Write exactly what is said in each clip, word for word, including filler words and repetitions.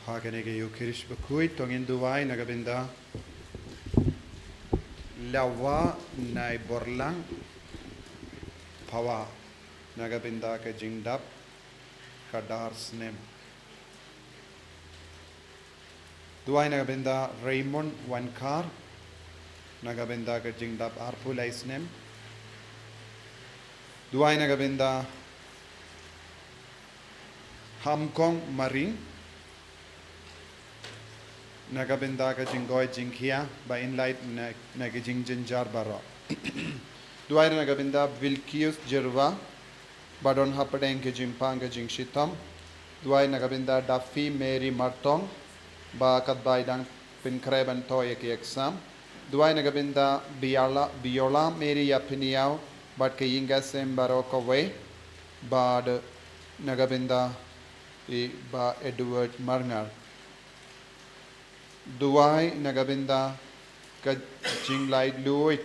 Ha kane ka Ïukharist bakhuid to ngin duwai na ka bynta Lawa Naiborlang Phawa, na ka bynta ka jingdap ka dar snem. Duwai na ka bynta Raymond Wankhar, na ka bynta ka jingdap arphew lai snem. Duwai na ka bynta Hamkong Maring, na ka bynta ka jingkoit jingkhiah ba in lait na, na ka jingjynjar baroh. Duwai na ka bynta Vilkius Jyrwa, ba don hapdeng ka jingpang ka jingshitom. Duwai na ka bynta Daffy Mary Martong, ba katba i dang pynkhreh ban thoh ïa ki exam. Duwai na ka bynta Biola, Biola Mary Ïapynïaw bad ka ïing ka sem baroh kawei, bad na ka bynta i Bah Edward Marngar. Duwai na ka bynta ka jinglaitluid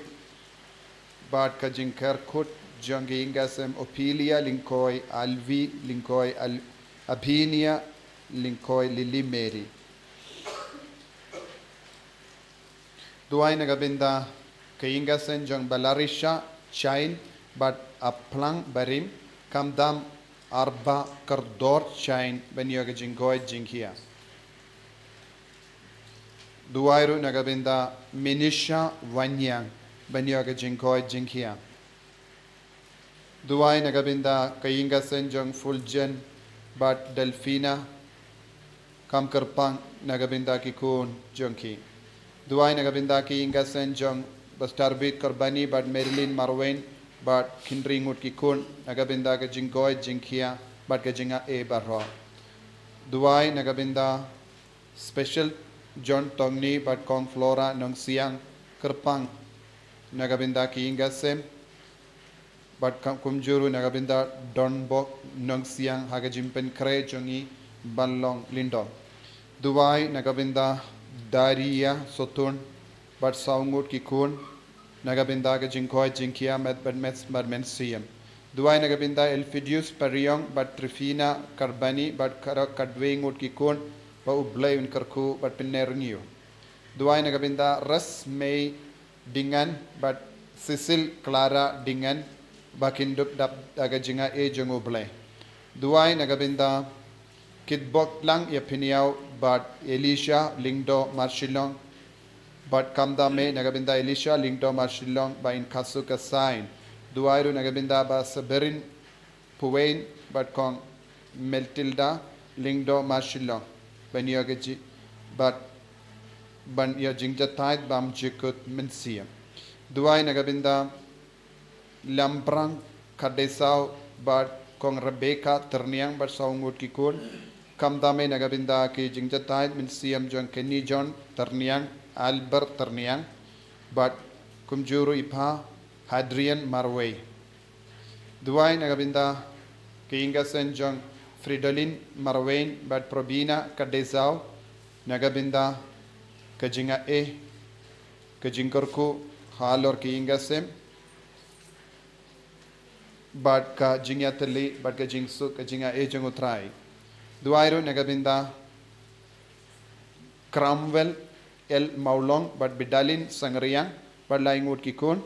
bad ka jingkyrkhu jong ka ïing ka sem Ophelia Lyngkhoi, Alvi Lyngkhoi, Al-, Abinia Lyngkhoi, Lily Mary. Duwai na ka bynta ka ïing ka sem jong Balarisha Chain bad Aplang Barim, khamtam Arba Kordor Chain ban ïoh ka jingkoit jingkhiah. Duwai ruh na ka bynta Minisha Wanyang ban ïoh ka jingkoit jingkhiah. Duwai na ka bynta ka ïing ka sem jong Fulgen bad Delfina, kam kyrpang na ka bynta ki khun jong ki. Duwai na ka bynta ka ïing ka sem jong Bah Starbit Karbani bad Marilyn Marwein bad khynryngut ki khun, na ka bynta ka jingkoit jingkhiah bad ka jingai baroh. Duwai na ka bynta Special John Tongni bad Kong Flora Nongsiang, kyrpang na ka bynta ki ïing ka sem, bad ka kumjuh ruh na ka bynta Donbok Nongsiang ha ka jingpynkhreh jong i ban long lyngdoh. Duwai na ka bynta Daria Sotun bad saw ngut ki khun, na ka bynta ka jingkoit jingkhiah met bad met bad mynsiem. Duwai na ka bynta Elfidius Pariong bad Trifina Karbani bad ka, ka dwei ngut ki khun, ba U Blei un kyrkhu bad pynrngiew. Duwai na ka bynta Resmei Dingane bad Cecil Clara Dingane, ba kin dup dap da ka jingai jong U Blei. Duwai na ka bynta Kitbok Lang Ïapynïaw bad Elisha Lyngdoh Marshillong, bad khamtam eh na ka bynta Elisha Lyngdoh Marshillong ba in khasu ka sain. Duwai ruh na ka bynta Bah Severin Puwein bad Kong Matilda Lyngdoh Marshillong ban ïoh ka ji-, bad ban ïoh jingjahthait bymjukut mynsiem. Duwai na ka bynta Lambrang Khadesaw bad Kong Rebecca Tyrniang bad saw ngut ki khun, khamtam eh na ka bynta ki jingjahthait mynsiem jong Kenny John Tyrniang, Albert Tyrniang bad kumjuh ruh i pa Hadrian Marwei. Duwai na ka bynta ka ïing ka sem jong Fridolin Marwein bad Probina Khadesaw, na ka bynta ka jingai, ka jingkyrkhu halor ka ïing ka sem bad ka jingïatylli bad ka jingsuk ka jingai jong U Trai. Duwai ruh na ka bynta Cromwell L Mawlong bad Bidalin Sangriang bad lai ngut ki khun,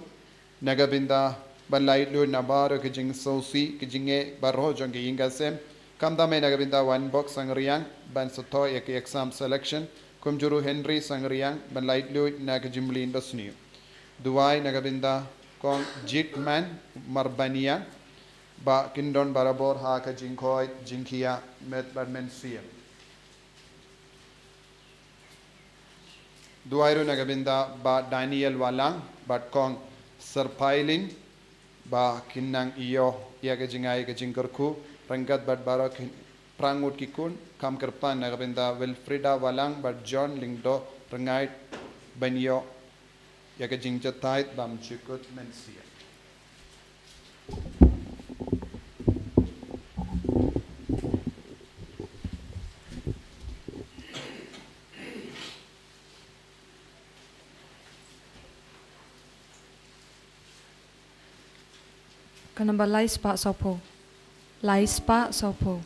na ka bynta ban laitluid na baroh ka jingsngewsih ka jingeh baroh jong ka ïing ka sem, khamtam eh na ka bynta Wanbok Sangriang ban sa thoh ïa ka exam selection, kumjuh ruh Henry Sangriang ban laitluid na ka jingmlien basniew. Duwai na ka bynta Kong Jitman Marbaniang, ba kin don barabor ha ka jingkoit jingkhiah met bad mynsiem. Duwai ruh na ka bynta Bah Daniel Walang bad Kong Serpailin, ba kin nang ïoh ïa ka jingai ka jingkyrkhu ryngkat bad baroh ki phra ngut ki khun, kam kyrpang na ka bynta Wilfrida Walang bad John Lyngdoh Ryngai ban ïoh ïa ka jingjahthait bymjukut mynsiem. Ka number lai spah sawphew. Lai spah sawphew.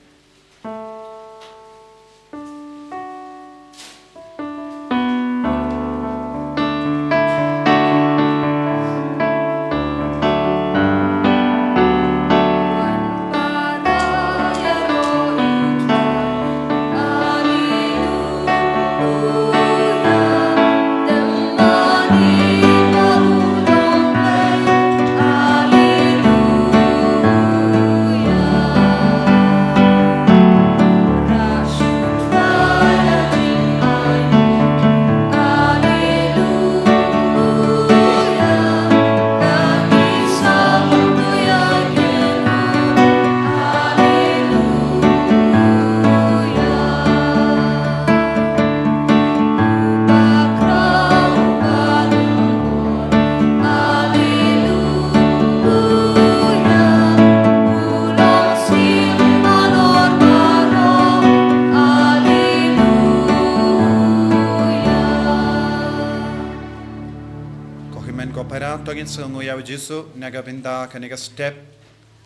Ngin sngewnguh ïa u Jisu na ka bynta kane ka step.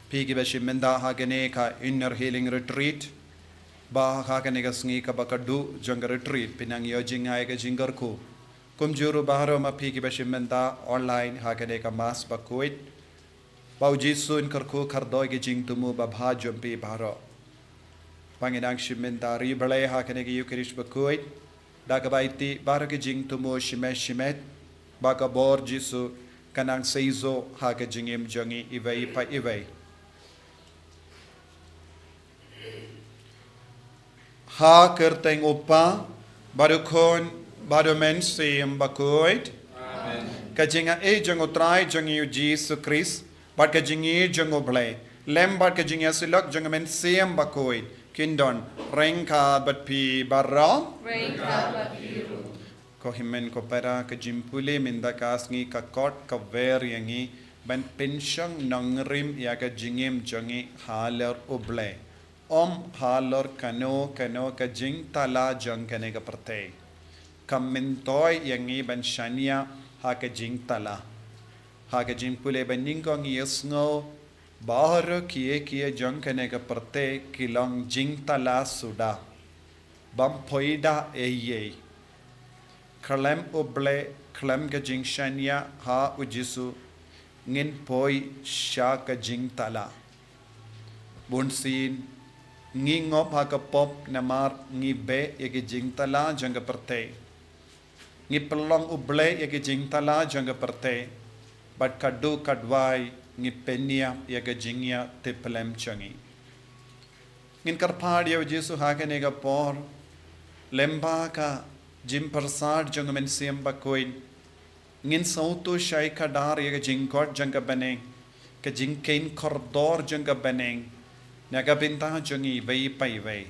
Phi kiba shim bynta ha kane ka inner healing retreat, ba ha kane ka sngi kaba khatduh jong ka retreat, phi nang ïoh jngai ka jingkyrkhu. Kumjuh ruh baroh ma phi kiba shim bynta online ha kane ka Mass bakhuid, ba u Jisu un kyrkhu kyrdoh ïa ki jingthmu babha jong phi baroh. Ba ngin nang shim bynta ri Blei ha kane ka Eucharist bakhuid, da kaba aiti baroh ki jingthmu shimet shimet, ba ka bor Jisu kan nang seisoh ha ka jingim jong ngi iwei pa iwei. Ha ka kyrteng u Kpa, bad u Khun, bad u Mynsiem Bakhuid. Amen. Ka jingaiei jong u Trai jong ngi u Jisu Khrist, bad ka jingïeit jong u Blei, lem bad ka jingïasyllok jong u Mynsiem Bakhuid, kin don ryngkat bad phi baroh. Ryngkat bad phi ruh. Ko hynmen ko para, ka jingpule mynta ka sngi ka kot ka wer ïa ngi ban pynshong nongrim ïa ka jingim jong ngi halor u Blei, ym halor kano kano ka jingtala jong kane ka pyrthei. Ka myntoi ïa ngi ban shaniah ha ka jingtala. Ha ka jingpule banyngkong ngi ïohsngew baroh kiei kiei jong kane ka pyrthei ki long jingtala suda, bym poi da ei ei. Khlem u Blei, khlem ka jingshaniah ha u Jisu, ngin poi sha ka jingtala. Bunsien ngi ngop ha ka pop namar ngi beh ïa ka jingtala jong ka pyrthei. Ngi pynlong u Blei ïa ka jingtala jong ka pyrthei, bad khatduh khatwai ngi pynïap ïa ka jingïatiplem jong ngi. Ngin kyrpad ïa u Jisu ha kane ka por, lem bad ka jingpyrsad jong u Mynsiem Bakhuid, ngin sngewthuh shai khadar ïa ka jingkhot jong ka bneng, ka jingkheiñ kordor jong ka bneng na ka bynta jong ngi iwei pa iwei.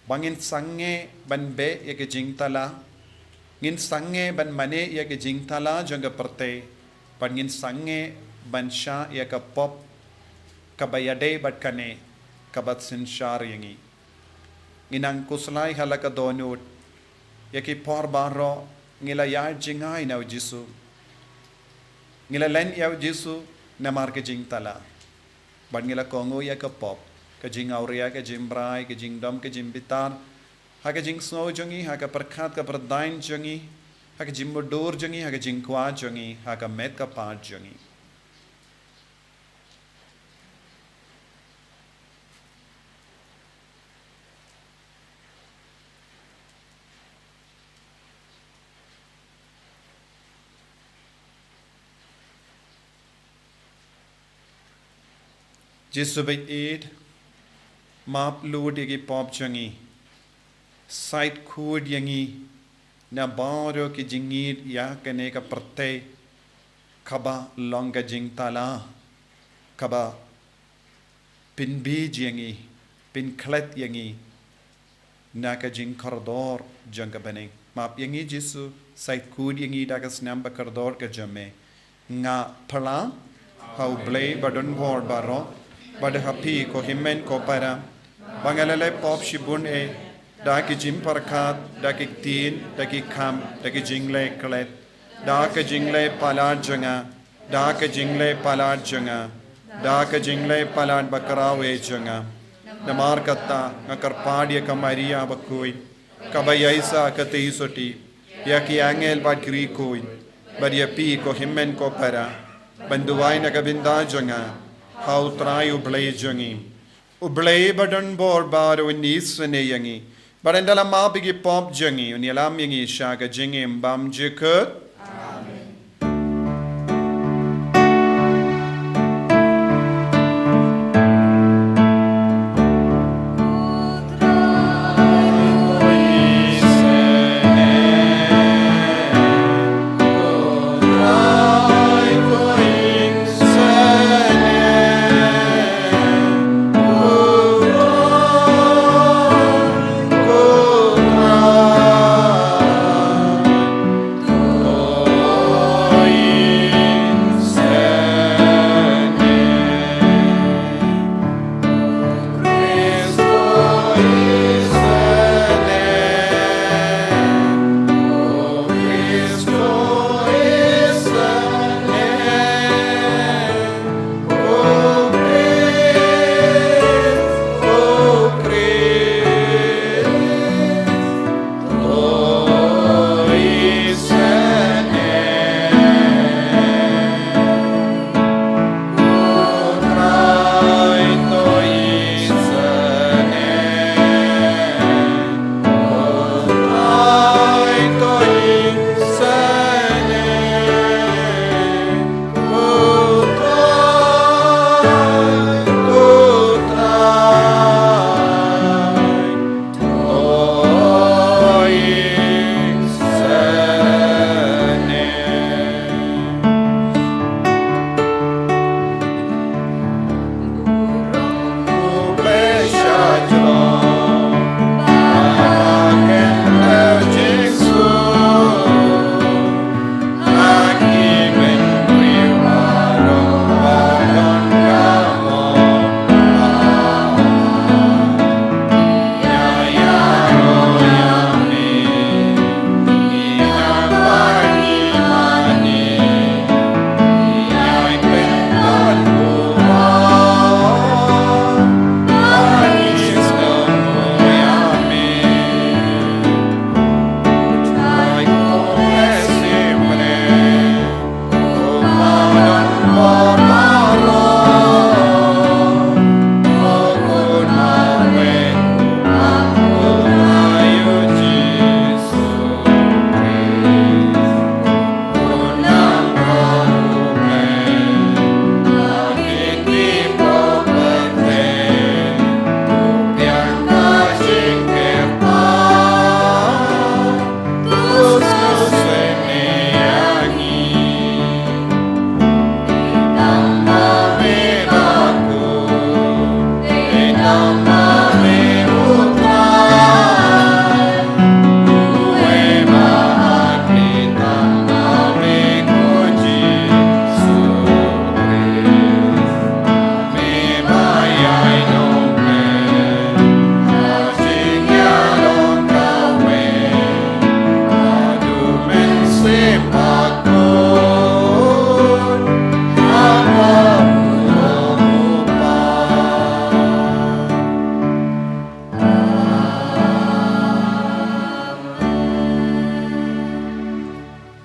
Ba ngin sangeh ban beh ïa ka jingtala, ngin sangeh ban mane ïa ka jingtala jong ka pyrthei, bad ngin sangeh ban shah ïa ka pop kaba ïadei bad kane kaba synshar ïa ngi. Ngin nang khuslai ha la ka dohnud, ïa ki por baroh ngi la ïaid jngai na u Jisu. Ngi la len ïa u Jisu namar ka jingtala. Bad ngi la kohnguh ïa ka pop, ka jingawria, ka jingbrai, ka jingdom, ka jingbitar, ha ka jingsngew jong ngi, ha ka pyrkhat ka pyrdain jong ngi, ha ka jingmudui jong ngi, ha ka jingkwah jong ngi, ha ka met ka phad jong ngi. Jisu baieit, map lut ïa ki pop jong ngi. Sait khuid ïa ngi na baroh ki jingïeit ïa kane ka pyrthei kaba long ka jingtala, kaba pynbeit ïa ngi, pynklet ïa ngi na ka jingkordor jong ka bneng. Map ïa ngi Jisu, sait khuid ïa ngi da ka snam ba kordor ka jong me. Nga phla ha u Blei badonbor baroh, bad ha phi ko hynmen ko para, ba nga la leh pop shibun eh, da ki jingpyrkhat, da ki ktien, da ki kam, da ki jingleh klet, da ka jingleh palat jong nga, da ka jingleh palat jong nga, da ka jingleh palat bakhraw eh jong nga. Namar kata nga kyrpad ïa ka Maria bakhuid, kaba ïaishah katei sotti, ïa ki angel bad ki riewkhuid, bad ïa phi ko hynmen ko para, ban duwai na ka bynta jong nga ha u Trai u Blei jong ngi. U Blei badonbor baroh un isynei ïa ngi, bad un da la map ïa ki pop jong ngi, un ïalam ïa ngi sha ka jingim bymjukut.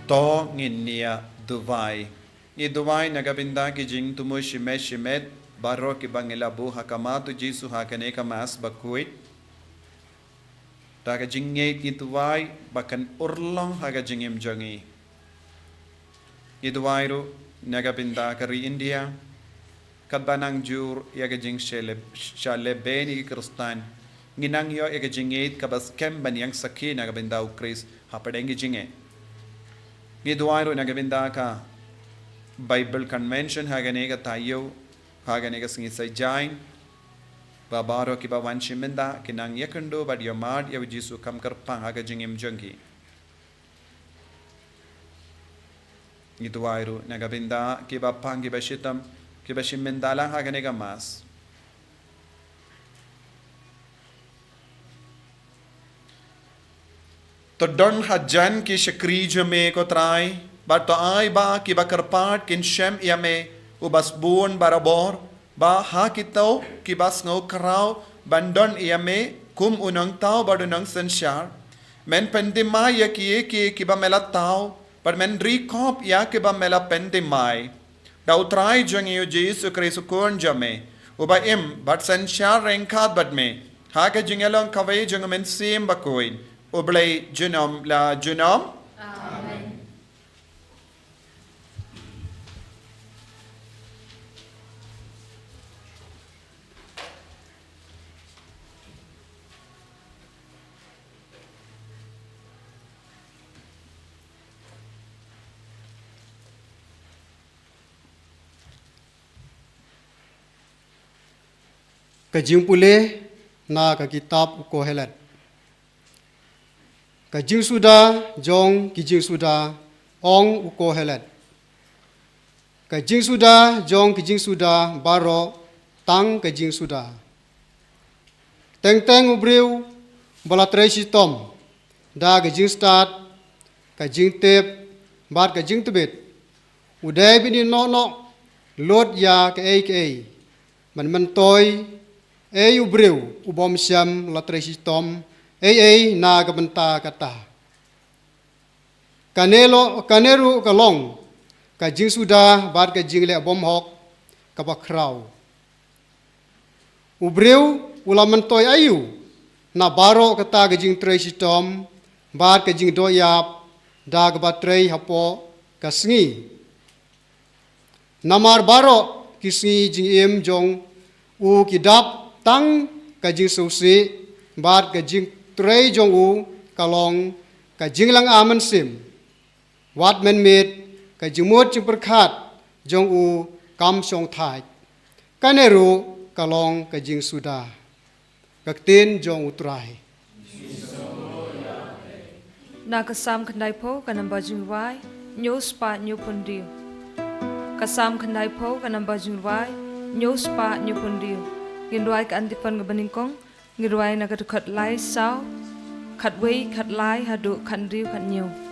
To ngin ïa duwai. Ngi duwai na ka bynta ki jingthmu shimet shimet baroh kiba ngi la buh ha khmat u Jisu ha kane ka Mass bakhuid. Da ka jingngeit ngi duwai ba kan urlong ha ka jingim jong ngi. Ngi duwai ruh na ka bynta ka ri India, katba nang jur ïa ka jingshah leh, shah leh beiñ ïa ki Khristan. Ngi nang ïoh ïa ka jingngeit kaba skhem ban ïeng sakhi na ka bynta u Khrist hapdeng ki jingeh. Ngi duwai ruh na ka bynta ka Bible Convention ha kane ka taïew, ha kane ka sngi Saitjaiñ, ba baroh kiba wan shim bynta ki nang ïakynduh bad ïohmad ïa u Jisu kham kyrpang ha ka jingim jong ki. Ngi duwai ruh na ka bynta kiba pang, kiba shitom, kiba shim bynta lang ha kane ka Mass. To don hajan ki shakri jong me ko Trai, bad to ai ba kiba kyrpad kin shem ïa me, uba sbun barabor, ba ha kito kiba sngew khraw ban don ïa me kum u nongthaw bad u nongsynshar. Men pynthymmai ïa ki, ki, kiba me la thaw, bad men ri khop ïa kiba me la pynthymmai. Da u Trai jong ngi u Jisu Khrist u Khun jong me, uba im bad synshar ryngkat bad me ha ka jingïalong kawei jong u Mynsiem Bakhuid, U Blei junom la junom. Amen. Ka jingpule na ka kitab u Kohelet. Ka jingsuda jong ki jingsuda, ong u Kohelet. Ka jingsuda jong ki jingsuda baroh tang ka jingsuda. Teng teng u briew ba la trei shitom da ka jingstad, ka jingtip bad ka jingtbit, u dei ban ïehnoh noh lut ïa kaei kaei. Ban myntoi ei u briew u bym shym la trei shitom ei ei na ka bynta kata. Kane lo, kane ruh ka long ka jingsuda bad ka jingleh bymhok kaba khraw. U briew u la myntoi aïu na baroh kata ka jingtrei shitom bad ka jingdoh ïap da kaba trei hapoh ka sngi? Namar baroh ki sngi jingim jong u ki dap tang ka jingsngewsih, bad ka jingtrei jong u ka long ka jinglynga mynsiem. Wat mynmiet ka jingmut jingpyrkhat jong u kam shong thait. Kane ruh ka long ka jingsuda. Ka ktien jong u Trai. Na ka Salm khyndaiphew ka namba jingrwai hynñiew spah hynñiewphew hynriew. Ka Salm khyndaiphew ka namba jingrwai hynñiew spah hynñiewphew hynriew. Ngin rwai ka antiphon kaba nyngkong, ngin rwai na ka dkhot lai saw, khatwei, khatlai haduh khathynriew, khathynñiew.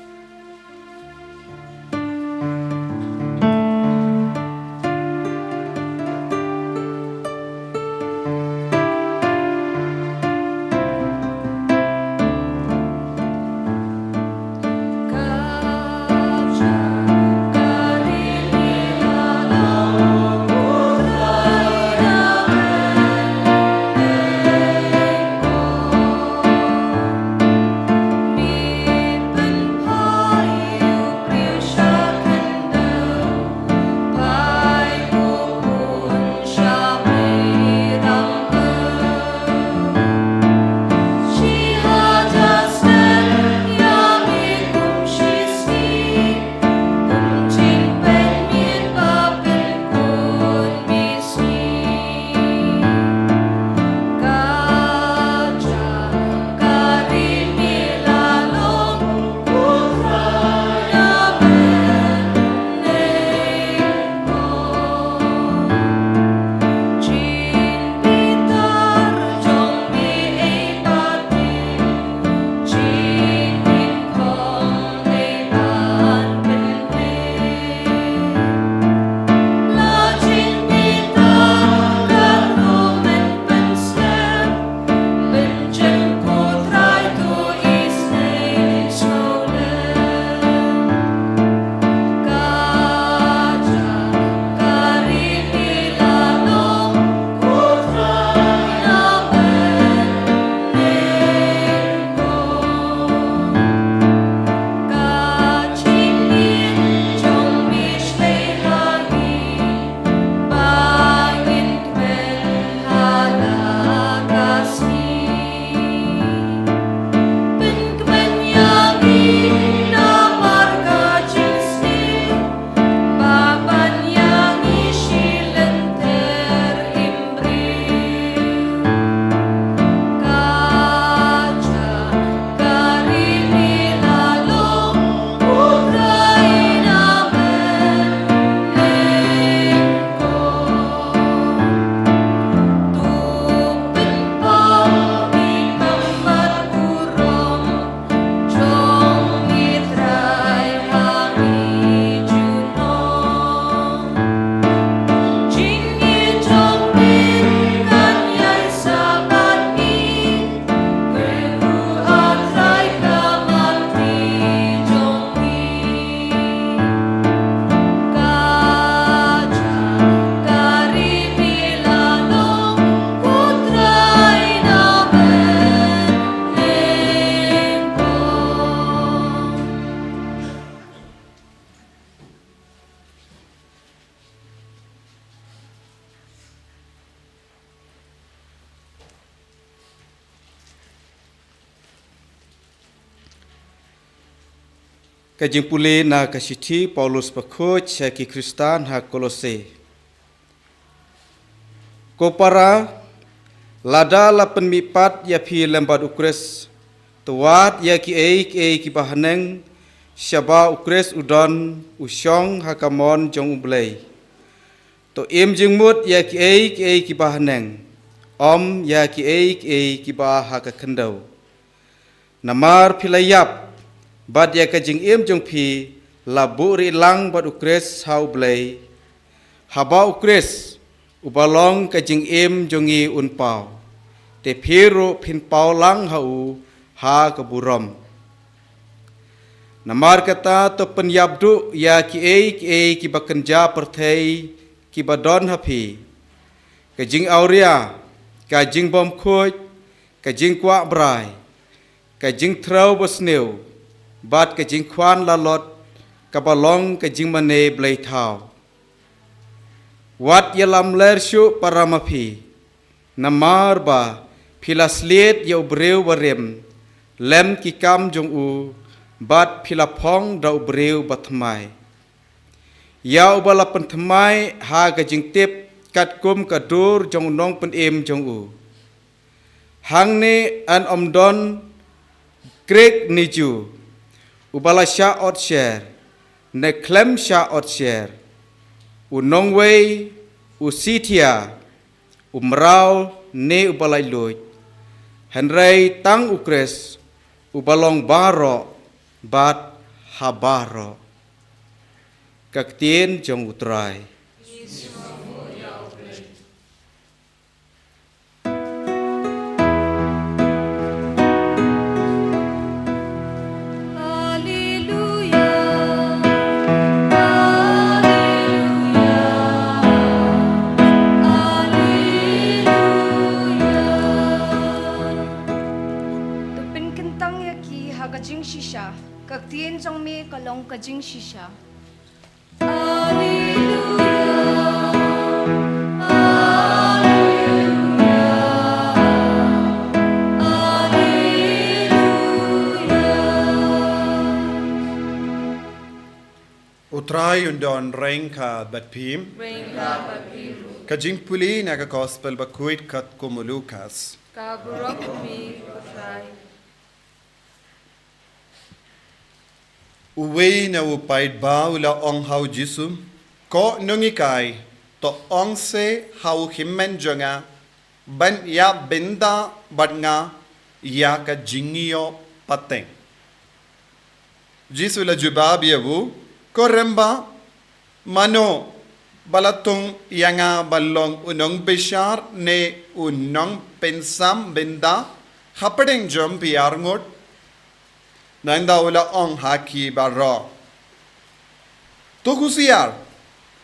Ka jingpule na ka shithi Paulus bakhuid sha ki Khristan ha Kolose. Ko para, lada la pynmihpat ïa phi lem bad U Khrist, to wad ïa kiei kiei kiba haneng, shaba U Khrist u don u shong ha ka mon jong U Blei. To im jingmut ïa kiei kiei kiba haneng, ym ïa kiei kiei kiba ha ka khyndew. Namar phi la ïap, bad ïa ka jingim jong phi la buhrieh lang bad U Khrist ha U Blei. Haba U Khrist, uba long ka jingim jong ngi un paw, te phi ruh phin paw lang ha u ha ka burom. Namar kata to pynïap duh ïa kiei kiei kiba kynja pyrthei kiba don ha phi. Ka jingawria, ka jingbymkhuid, ka jingkwah brai, ka jingthrew basniew, bad ka jingkhwan lalot, kaba long ka jingmane blei thaw. Wat ïalamler shuh para ma phi, namar ba phi la sliet ïa u briew barim lem ki kam jong u, bad phi la phong da u briew bathymmai, ïa uba la pynthymmai ha ka jingtip katkum ka dur jong u nongpynim jong u. Hangne yn ym don Grik ne Jiw, uba la shah otsher ne khlem shah otsher, u nongwei, u Scythia, u mraw ne uba laitluid, hynrei tang U Khrist, uba long baroh bad ha baroh. Ka ktien jong U Trai. Alleluia, alleluia, alleluia. To pynkyntang ïa ki ha ka jingshisha, ka ktien jong me ka long ka jingshisha. Alleluia, alleluia, alleluia. U Trai un don ryngkat bad phi. Ryngkat bad phi ruh. Ka jingpule na ka Gospel bakhuid katkum u Lukas. Ka burom ïa me, ko Trai. Uwei na u paidbah u la ong ha u Jisu, Ko Nonghikai, to ong seh ha u hynmen jong nga ban ïa bynta bad nga ïa ka jingïoh pateng. Jisu la jubab ïa u, Ko rangbah, mano ba la thung ïa nga ban long u nongbishar ne u nongpynsam bynta hapdeng jong phi arngut? Nangta u la ong ha ki baroh, To husiar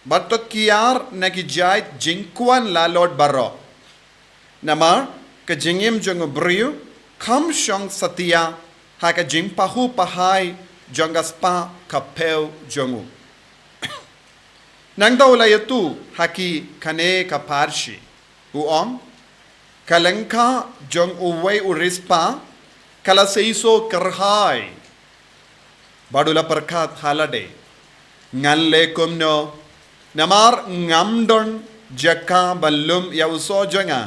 bad to kiar na ki jait jingkwah lalot baroh. Namar ka jingim jong u briew kam shong satia ha ka jingpahuh pahai jong ka spah ka phew jong u. Nangta u la ïathuh ha ki kane ka pharshi, u ong, Ka lyngkha jong uwei u riewspah ka la seisoh kyrhai. Bad u la pyrkhat ha lade, Ngan leh kumno, namar ngam don jaka ban lum ïa u soh jong nga.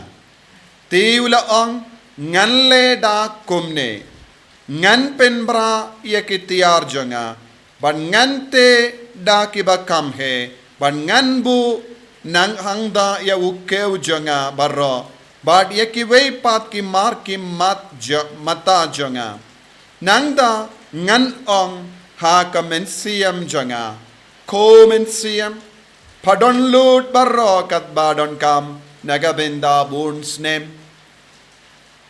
Te u la ong, Ngan leh da kumne, ngan pynbra ïa ki tiar jong nga, bad ngan teh da kiba kham heh, bad ngan buh nang hangta ïa u khiew jong nga baroh, bad ïa kiwei pat ki mar ki mat jo-, mata jong nga. Nangta ngan ong ha ka mynsiem jong nga, Ko mynsiem, pha don lut baroh katba donkam na ka bynta bun snem.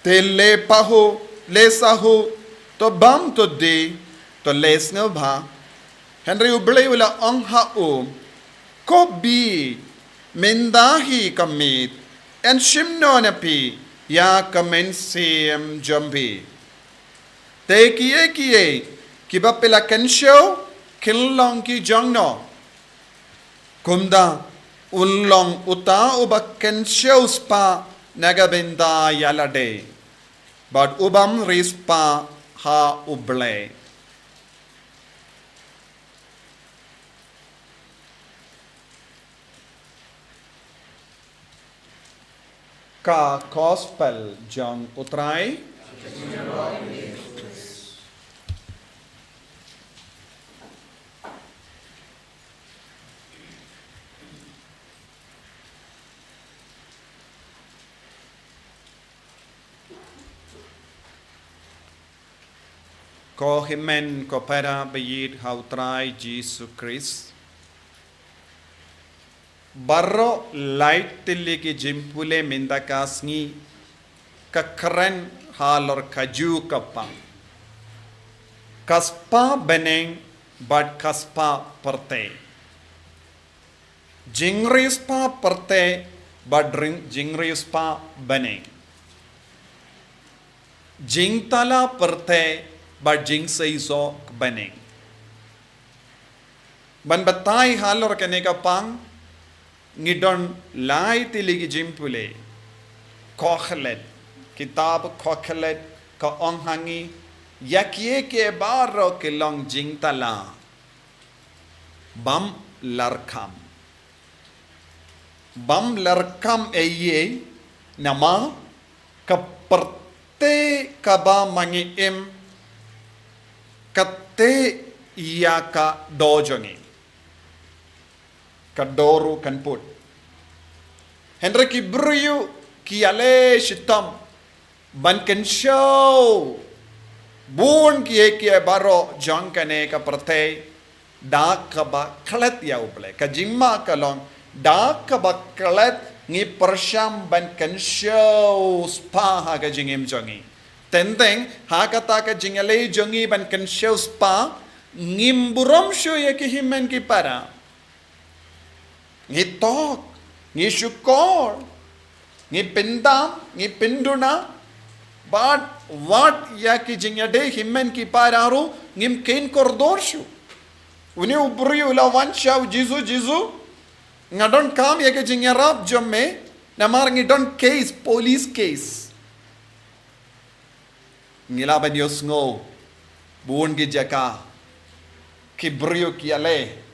Te leh pahuh, leh sahuh, to bam to die, to leh sngewbha. Hynrei U Blei u la ong ha u, Ko bit, mynta hi ka miet, yn shim noh na phi ïa ka mynsiem jong phi. Te kiei kiei kiba phi la kynshew kin long ki jong no. Kumta un long uta uba kynshew spah na ka bynta ïa lade, bad u bym riewspah ha U Blei. Ka Gospel jong U Trai. Ko hynmen ko para ba ïeit ha U Trai Jisu Khrist. Baroh lai tylli ki jingpule mynta ka sngi ka kren halor ka ju ka pang. Ka spah bneng bad ka spah pyrthei. Jingriewspah pyrthei bad ring-, jingriewspah bneng. Jingtala pyrthei bad jingseisoh bneng. Ban batai halor kane ka pang, ngi don lai tylli ki jingpule. Kohelet, kitab Kohelet ka ong ha ngi, ïa kiei kiei baroh ki long jingtala. Bym larkham. Bym larkham ei ei, namar ka pyrthei kaba ma ngi im, ka tei ïa ka doh jong ngi. Ka doh ruh kan put. Hynrei ki briew ki ïaleh shitom ban kynshew bun kiei kiei baroh jong kane ka pyrthei da kaba klet ïa U Blei. Ka jingma ka long, da kaba klet ngi pyrshang ban kynshew spah ha ka jingim jong ngi. Teng teng ha kata ka jingïaleh jong ngi ban kynshew spah, ngim burom shuh ïa ki hynmen ki para. Ngi tok, ngi shukor, ngi pyndam, ngi pynduna. Bad wat ïa ki jingïadei hynmen ki para ruh ngim kynkoh dor shuh. Une u briew u la wan sha u Jisu, Jisu, nga donkam ïa ka jingïarap jong me, namar ngi don case, police case. Ngi lah ban ïohsngew bun ki jaka ki briew ki ïaleh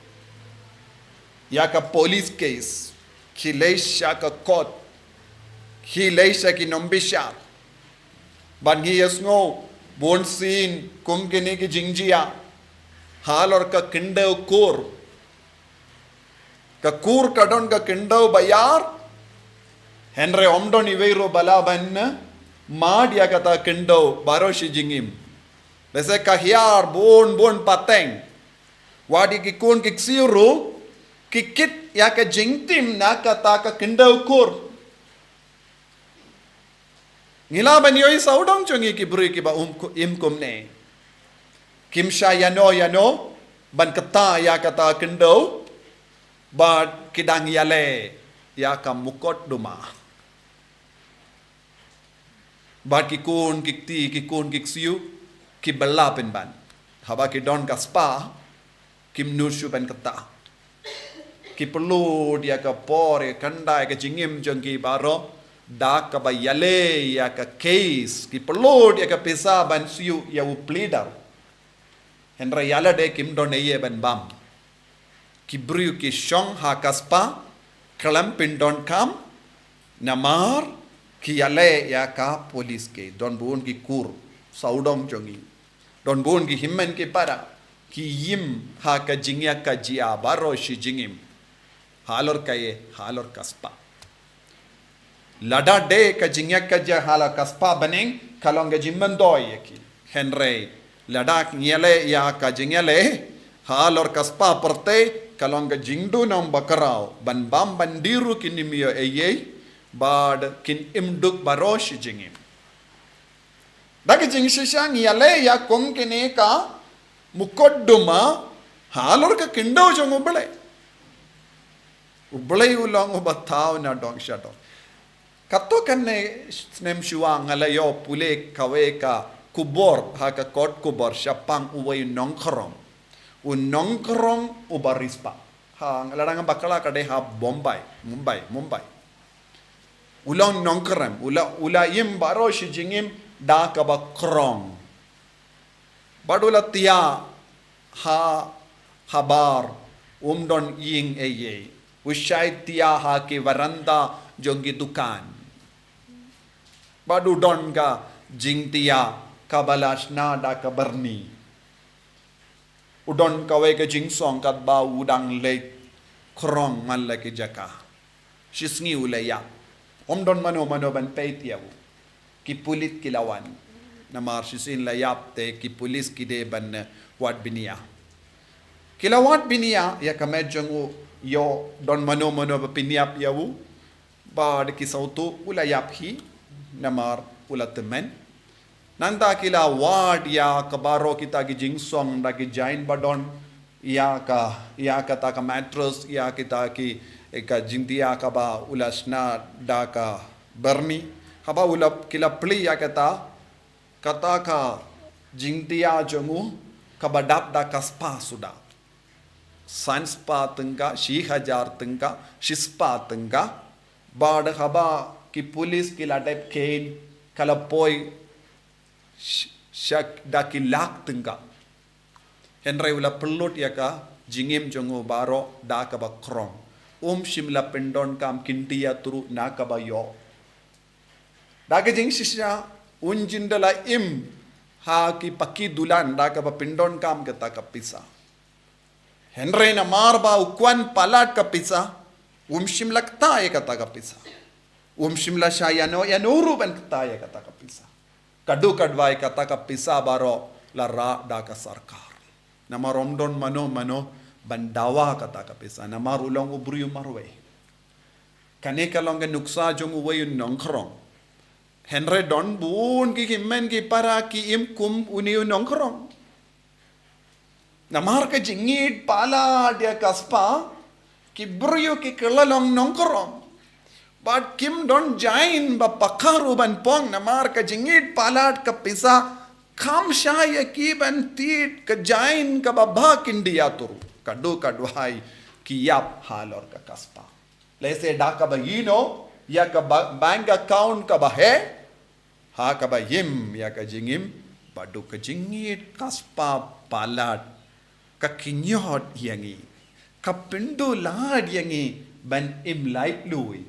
ïa ka police case, ki leit sha ka court, ki leit sha ki nongbishar. Bad ngi ïohsngew bun sien kum kine ki jingjia halor ka khyndew kur. Ka kur ka don ka khyndew ba ïar, hynrei ym don iwei ruh ba lah ban mad ïa kata khyndew baroh shi jingim. Lehse ka hiar bun bun pateng. Wat ïa ki khun ki ksiew ruh ki kit ïa ka jingtim na kata ka khyndew kur. Ngi lah ban ïohi sawdong jong ngi ki briew kiba um ku-, im kumne. Kim shah ïano ïano ban kta ïa kata khyndew, bad ki dang ïaleh ïa ka mukotduma. Bad ki khun ki kti, ki khun ki ksiew ki bylla pynban. Haba ki don ka spah, kim nud shuh ban kta. Ki pynlut ïa ka por, ïa ka khyndai, ka jingim jong ki baroh da kaba ïaleh ïa ka case. Ki pynlut ïa ka pisa ban siew ïa u pleader. Hynrei ïa lade kim don ei ei ban bam. Ki briew ki shong ha ka spah khlem pyndonkam, namar ki ïaleh ïa ka police case. Don bun ki kur sawdong jong ngi, don bun ki hynmen ki para ki im ha ka jingïakajia baroh shi jingim. Halor kaei? Halor ka spah. Lada dei ka jingïakajia halor ka spah bneng, ka long ka jingmyntoi ïa ki. Hynrei lada ngi ïaleh ïa ka jingïaleh halor ka spah pyrthei, ka long ka jingduhnong bakhraw. Ban bam ban die ruh kin ym ïoh ei ei, bad kin im duk baroh shi jingim. Da ka jingshisha ngi ïaleh ïa kum kine ka mukotduma halor ka khyndew jong U Blei. U Blei u long uba thaw na dong sha dong. Katto katne snem shuwa nga la ïoh pule kawei ka khubor ha ka kot khubor shaphang uwei u nongkhrong. U nongkhrong uba riewspah. Ha, lada ngam bakla ka dei ha Bombay, Mumbai, Mumbai. U long nongkhrong, u la, u la im baroh shi jingim da kaba khrong. Bad u la thiah ha habar, um don ïing ei ei. U shait thiah ha ki veranda jong ki dukan. Bad u don ka jingtiah kaba la shna da ka byrni. U don kawei ka jingsong katba u dang leit khrong man la ki jaka. Shisngi u la ïap. Ym don mano mano ban peit ïa u. Ki pulit ki la wan. Namar shisien la ïap te ki pulit ki dei ban, eh, wad bniah. Ki la wad bniah ïa ka met jong u, ym don mano mano ba pynïap ïa u. Bad ki sawtu u la ïap hi namar u la tymmen. Nangta ki la wad ïa ka baroh kita ki jingsong da ki jain ba don ïa ka, ïa kata ka mattress, ïa kita ki, eh, ka jingtiah kaba u la shna da ka byrni. Haba u la, ki la plie ïa kata, kata ka jingtiah jong u kaba dap da ka spah suda. San spah tyngka, shi hajar tyngka, shi spah tyngka. Bad haba ki pulit ki la dep kheiñ, ka la poi sh-, sha da ki lak tyngka. Hynrei u la pynlut ïa ka jingim jong u baroh da kaba khrong. Um shym la pyndonkam kynti ïathuh na kaba ïoh. Da ka jingshisha un jin da la im ha ki paki dulan da kaba pyndonkam kata ka pisa. Hynrei namar ba u kwah palat ka pisa, um shym la kta ïa kata ka pisa. Um shym la shah ïano ïano ruh ban kta ïa kata ka pisa. Ka duk ka dwai kata ka pisa baroh la rah da ka sorkar. Namar ym don mano mano ban dawa kata ka pisa. Namar u long u briew marwei. Kane ka long ka nuksa jong uwei u nongkhrong. Hynrei don bun ki hynmen ki para ki im kum une u nongkhrong. Namar ka jingïeit palat ïa ka spah, ki briew ki kylla long nongkhrong. Bad kim don jain ba paka ruh ban pang namar ka jingïeit palat ka pisa, kam shah ïa ki ban tied ka jain kaba bha kynti ïathuh. Ka duk ka dwai ki ïap halor ka spah. Lehse da kaba ïehnoh ïa ka ba-, bank account kaba heh, ha kaba im ïa ka jingim, bad u ka jingïeit ka spah palat, ka kynñiot ïa ngi, ka pynduh lad ïa ngi ban im laitluid.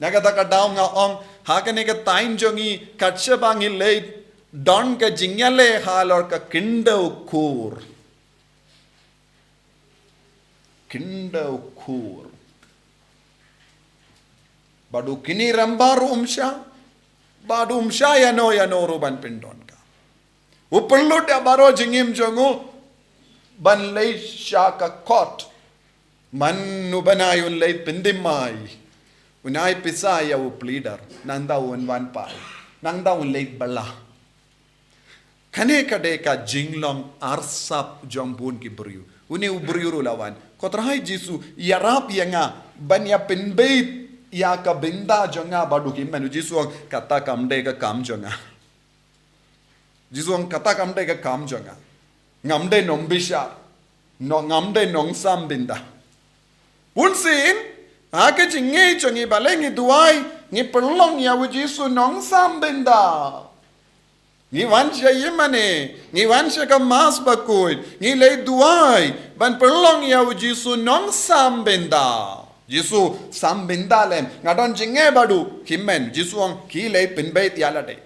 Na kata ka daw nga ong, ha kane ka thaiñ jong ngi, kat shaba ngi leit, don ka jingïaleh halor ka khyndew kur. Khyndew kur. Bad u kynrad rangbah ruh um shah. Bad um shah ïano ïano ruh ban pyndonkam. U pynlut ïa baroh jingim jong u ban leit sha ka kot. Man u bnai un leit pyndem mai. Un ai pisa ïa u pleader. Nangta un wan phai. Nangta un leit bylla. Kane ka dei ka jinglong arsap jong bun ki briew. Une u briew ruh la wan. Ko Trai Jisu, ïarap ïa nga, ban ïa pynbeit ïa ka bynta jong nga bad u hynmen. U Jisu ong kata kam dei ka kam jong nga. Jisu ong kata kam dei ka kam jong nga. Ngam dei nongbishar. No, ngam dei nongsam bynta. Bun sien, ha ka jingngeit jong ngi balei ngi duwai, ngi pynlong ïa u Jisu nongsam bynta. Ngi wan sha ïingmane, ngi wan sha ka Mass bakhuid, ngi leit duwai, ban pynlong ïa u Jisu nongsam bynta. Jisu, sam bynta lem, nga don jingeh bad u, hynmen, Jisu ong, khie leit pynbeit ïa lade.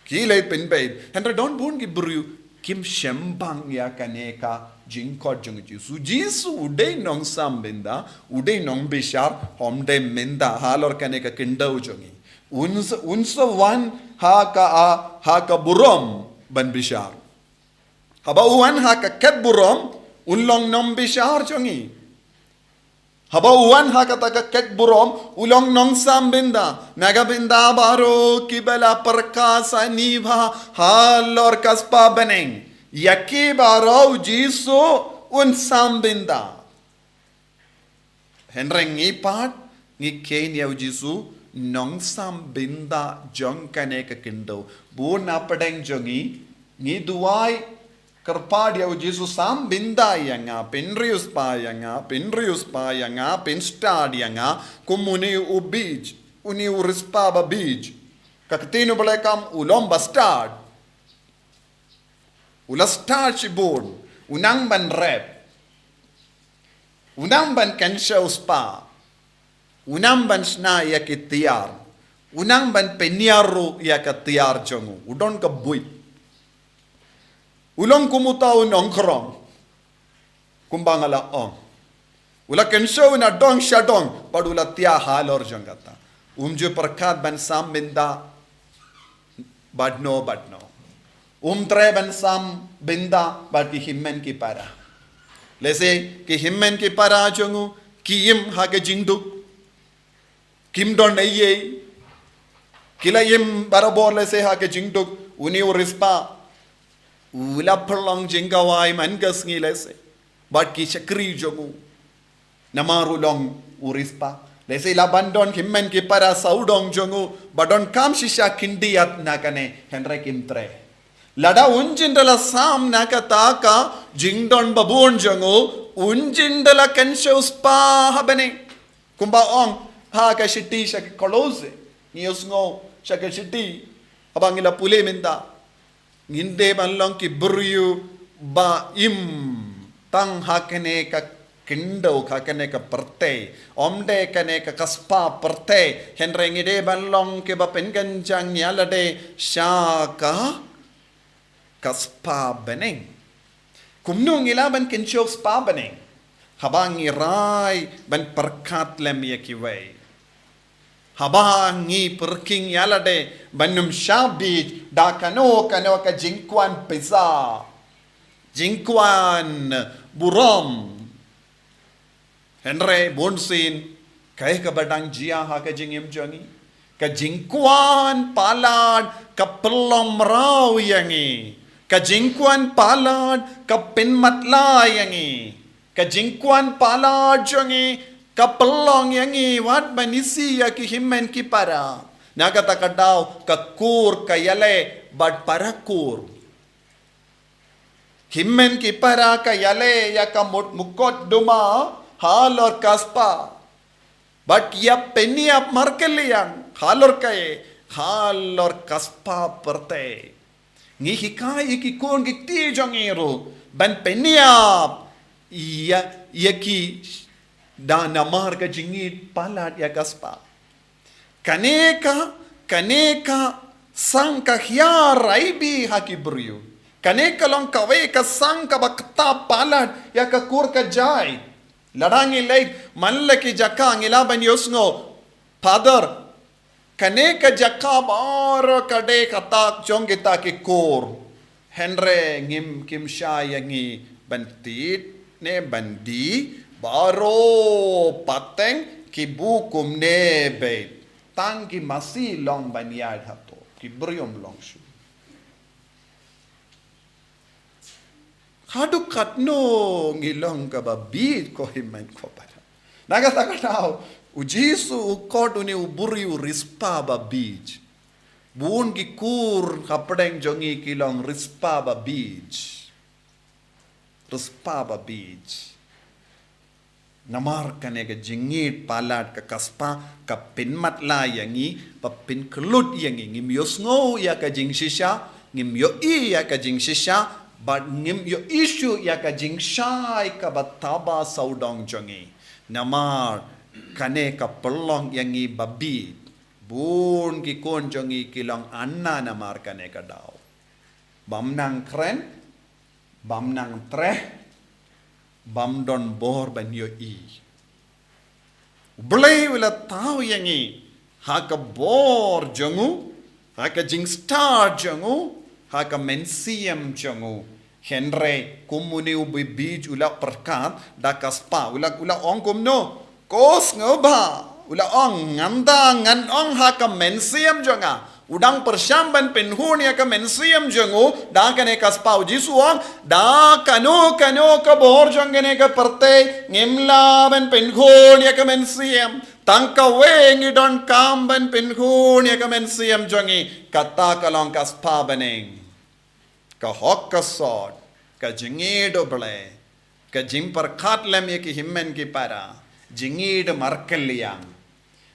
Khie leit pynbeit. Hynrei don bun ki briew kim shim bang ïa kane ka jingkhot jong Jisu. Jisu u dei nongsam bynta, u dei nongbishar, ym dei mynta halor kane ka khyndew jong ngi. Un sa, un sa wan ha ka, ha ka burom ban bishar. Haba u wan ha ka khet burom, un long nongbishar jong ngi. Haba u wan ha kata ka khet burom, u long nongsam bynta. Na ka bynta baroh kiba la pyrkhat sani bha halor ka spah bneng. Ïa ki baroh u Jisu un sam bynta. Hynrei ngi pat, ngi kheiñ ïa u Jisu, nongsam bynta jong kane ka khyndew. Bun na pdeng jong ngi, ngi duwai, kyrpad ïa u Jisu sam bynta ïa nga, pynriewspah ïa nga, pynriewspah ïa nga, pynstad ïa nga, kum une u biej, une u riewspah ba biej. Ka ktien u Blei kam u long ba stad. U la stad shibun, u nang ban rep. U nang ban kynshew spah. U nang ban shna ïa ki tiar. U nang ban pynïar ruh ïa ka tiar jong u. U don ka buit. U long kum uta u nongkhrong. Kumba nga la ong. U la kynshew na dong sha dong. Bad u la tiar halor jong kata. Um ju pyrkhat ban sam bynta. Bad no, bad no. Um treh ban sam bynta bad ki hynmen ki para. Lehse ki hynmen ki para jong u ki im ha ka jingduk. Kim don ei ei. Ki la im barabor lehse ha ka jingduk. Une u riewspah u la pynlong jingkhawai man ka sngi lehse. Bad ki shakri jong u. Namar u long u riewspah. Lehse la ban don hynmen ki para sawdong jong u. Ba donkam shisha khyndiat na kane hynrei kim treh. Lada un jin da la sam na kata ka jingdon babun jong u, un jin da la kynshew spah ha bneng. Kumba ong ha ka shithi sha ki Kolose. Ngi ïohsngew sha ka shithi. Haba ngi la pule mynta. Ngin dei ban long ki briew ba im tang ha kane ka khyndew, ha kane ka pyrthei. Ym dei kane ka, ka spah pyrthei. Hynrei ngi dei ban long kiba pynkynjang ïa lade sha ka, ka spah bneng. Kumno ngi lah ban kynshew spah bneng? Haba ngi rai ban pyrkhat lem ïa kiwei. Haba ngi pyrkhing ïa lade ban ym shah bieit da kano kano ka jingkwah pisa, jingkwah burom. Hynrei bunsien kaei kaba dang jia ha ka jingim jong ngi? Ka jingkwah palat ka pynlong mraw ïa ngi. Ka jingkwah palat ka pynmatlah ïa ngi. Ka jingkwah palat jong ngi ka pynlong ïa ngi wat ban isih ïa ki hynmen ki para. Na kata ka daw ka kur ka ïaleh bad para kur. Hynmen ki para ka ïaleh ïa ka mut-, mukotduma halor ka spah. Bad ïa pynïap markylliang halor kaei, halor ka spah pyrthei. Ngi hikai ïa ki khun ki kti jong ngi ruh ban pynïap ïa, ïa ki da namar ka jingïeit palat ïa ka spah. Kane ka, kane ka sang ka hiar raibi ha ki briew. Kane ka long kawei ka sang kaba kta palat ïa ka kur ka jait. Lada ngi leit man la ki jaka ngi lah ban ïohsngew, Father, kane ka jaka baroh ka dei ka tak jong kita ki kur. Hynrei ngim, kim shah ïa ngi ban tied ne ban die, baroh pateng ki buh kumne beit. Tang ki masi long ban ïaid hato, ki briew ym long shuh. Haduh katno ngi long kaba bieit ko hynmen ko para. Na kata ka daw, u Jisu u khot une u briew u riewspah ba bieit. Bun ki kur hapdeng jong ngi ki long riewspah ba bieit. Riewspah ba bieit. Namar kane ka jingïeit palat ka, ka spah ka pynmatlah ïa ngi, ba pynkyllut ïa ngi, ngim ïohsngew ïa ka jingshisha, ngim ïohi ïa ka jingshisha, bad ngim ïohi shuh ïa ka jingshai kaba taba sawdong jong ngi. Namar kane ka pynlong ïa ngi ba bieit. Bun ki khun jong ngi ki long anna namar kane ka daw. Bym nang kren, bym nang treh, bym don bor ban ïohi. U Blei u la thaw ïa ngi ha ka bor jong u, ha ka jingstad jong u, ha ka mynsiem jong u. Hynrei kum une u bieit u la pyrkhat da ka spah, u la, u la ong kumno? Ko sngewbha, u la ong, ngan da, ngan ong ha ka mynsiem jong nga. U dang pyrshang ban pynhun ïa ka mynsiem jong u da kane ka spah. U Jisu u ong, da kano kano ka bor jong kane ka pyrthei ngim lah ban pynhun ïa ka mynsiem. Tang kawei ngi donkam ban pynhun ïa ka mynsiem jong ngi, kata ka long ka spah bneng. Ka hok ka sot, ka jingïeit U Blei, ka jingpyrkhat lem ïa ki hynmen ki para, jingïeit markylliang.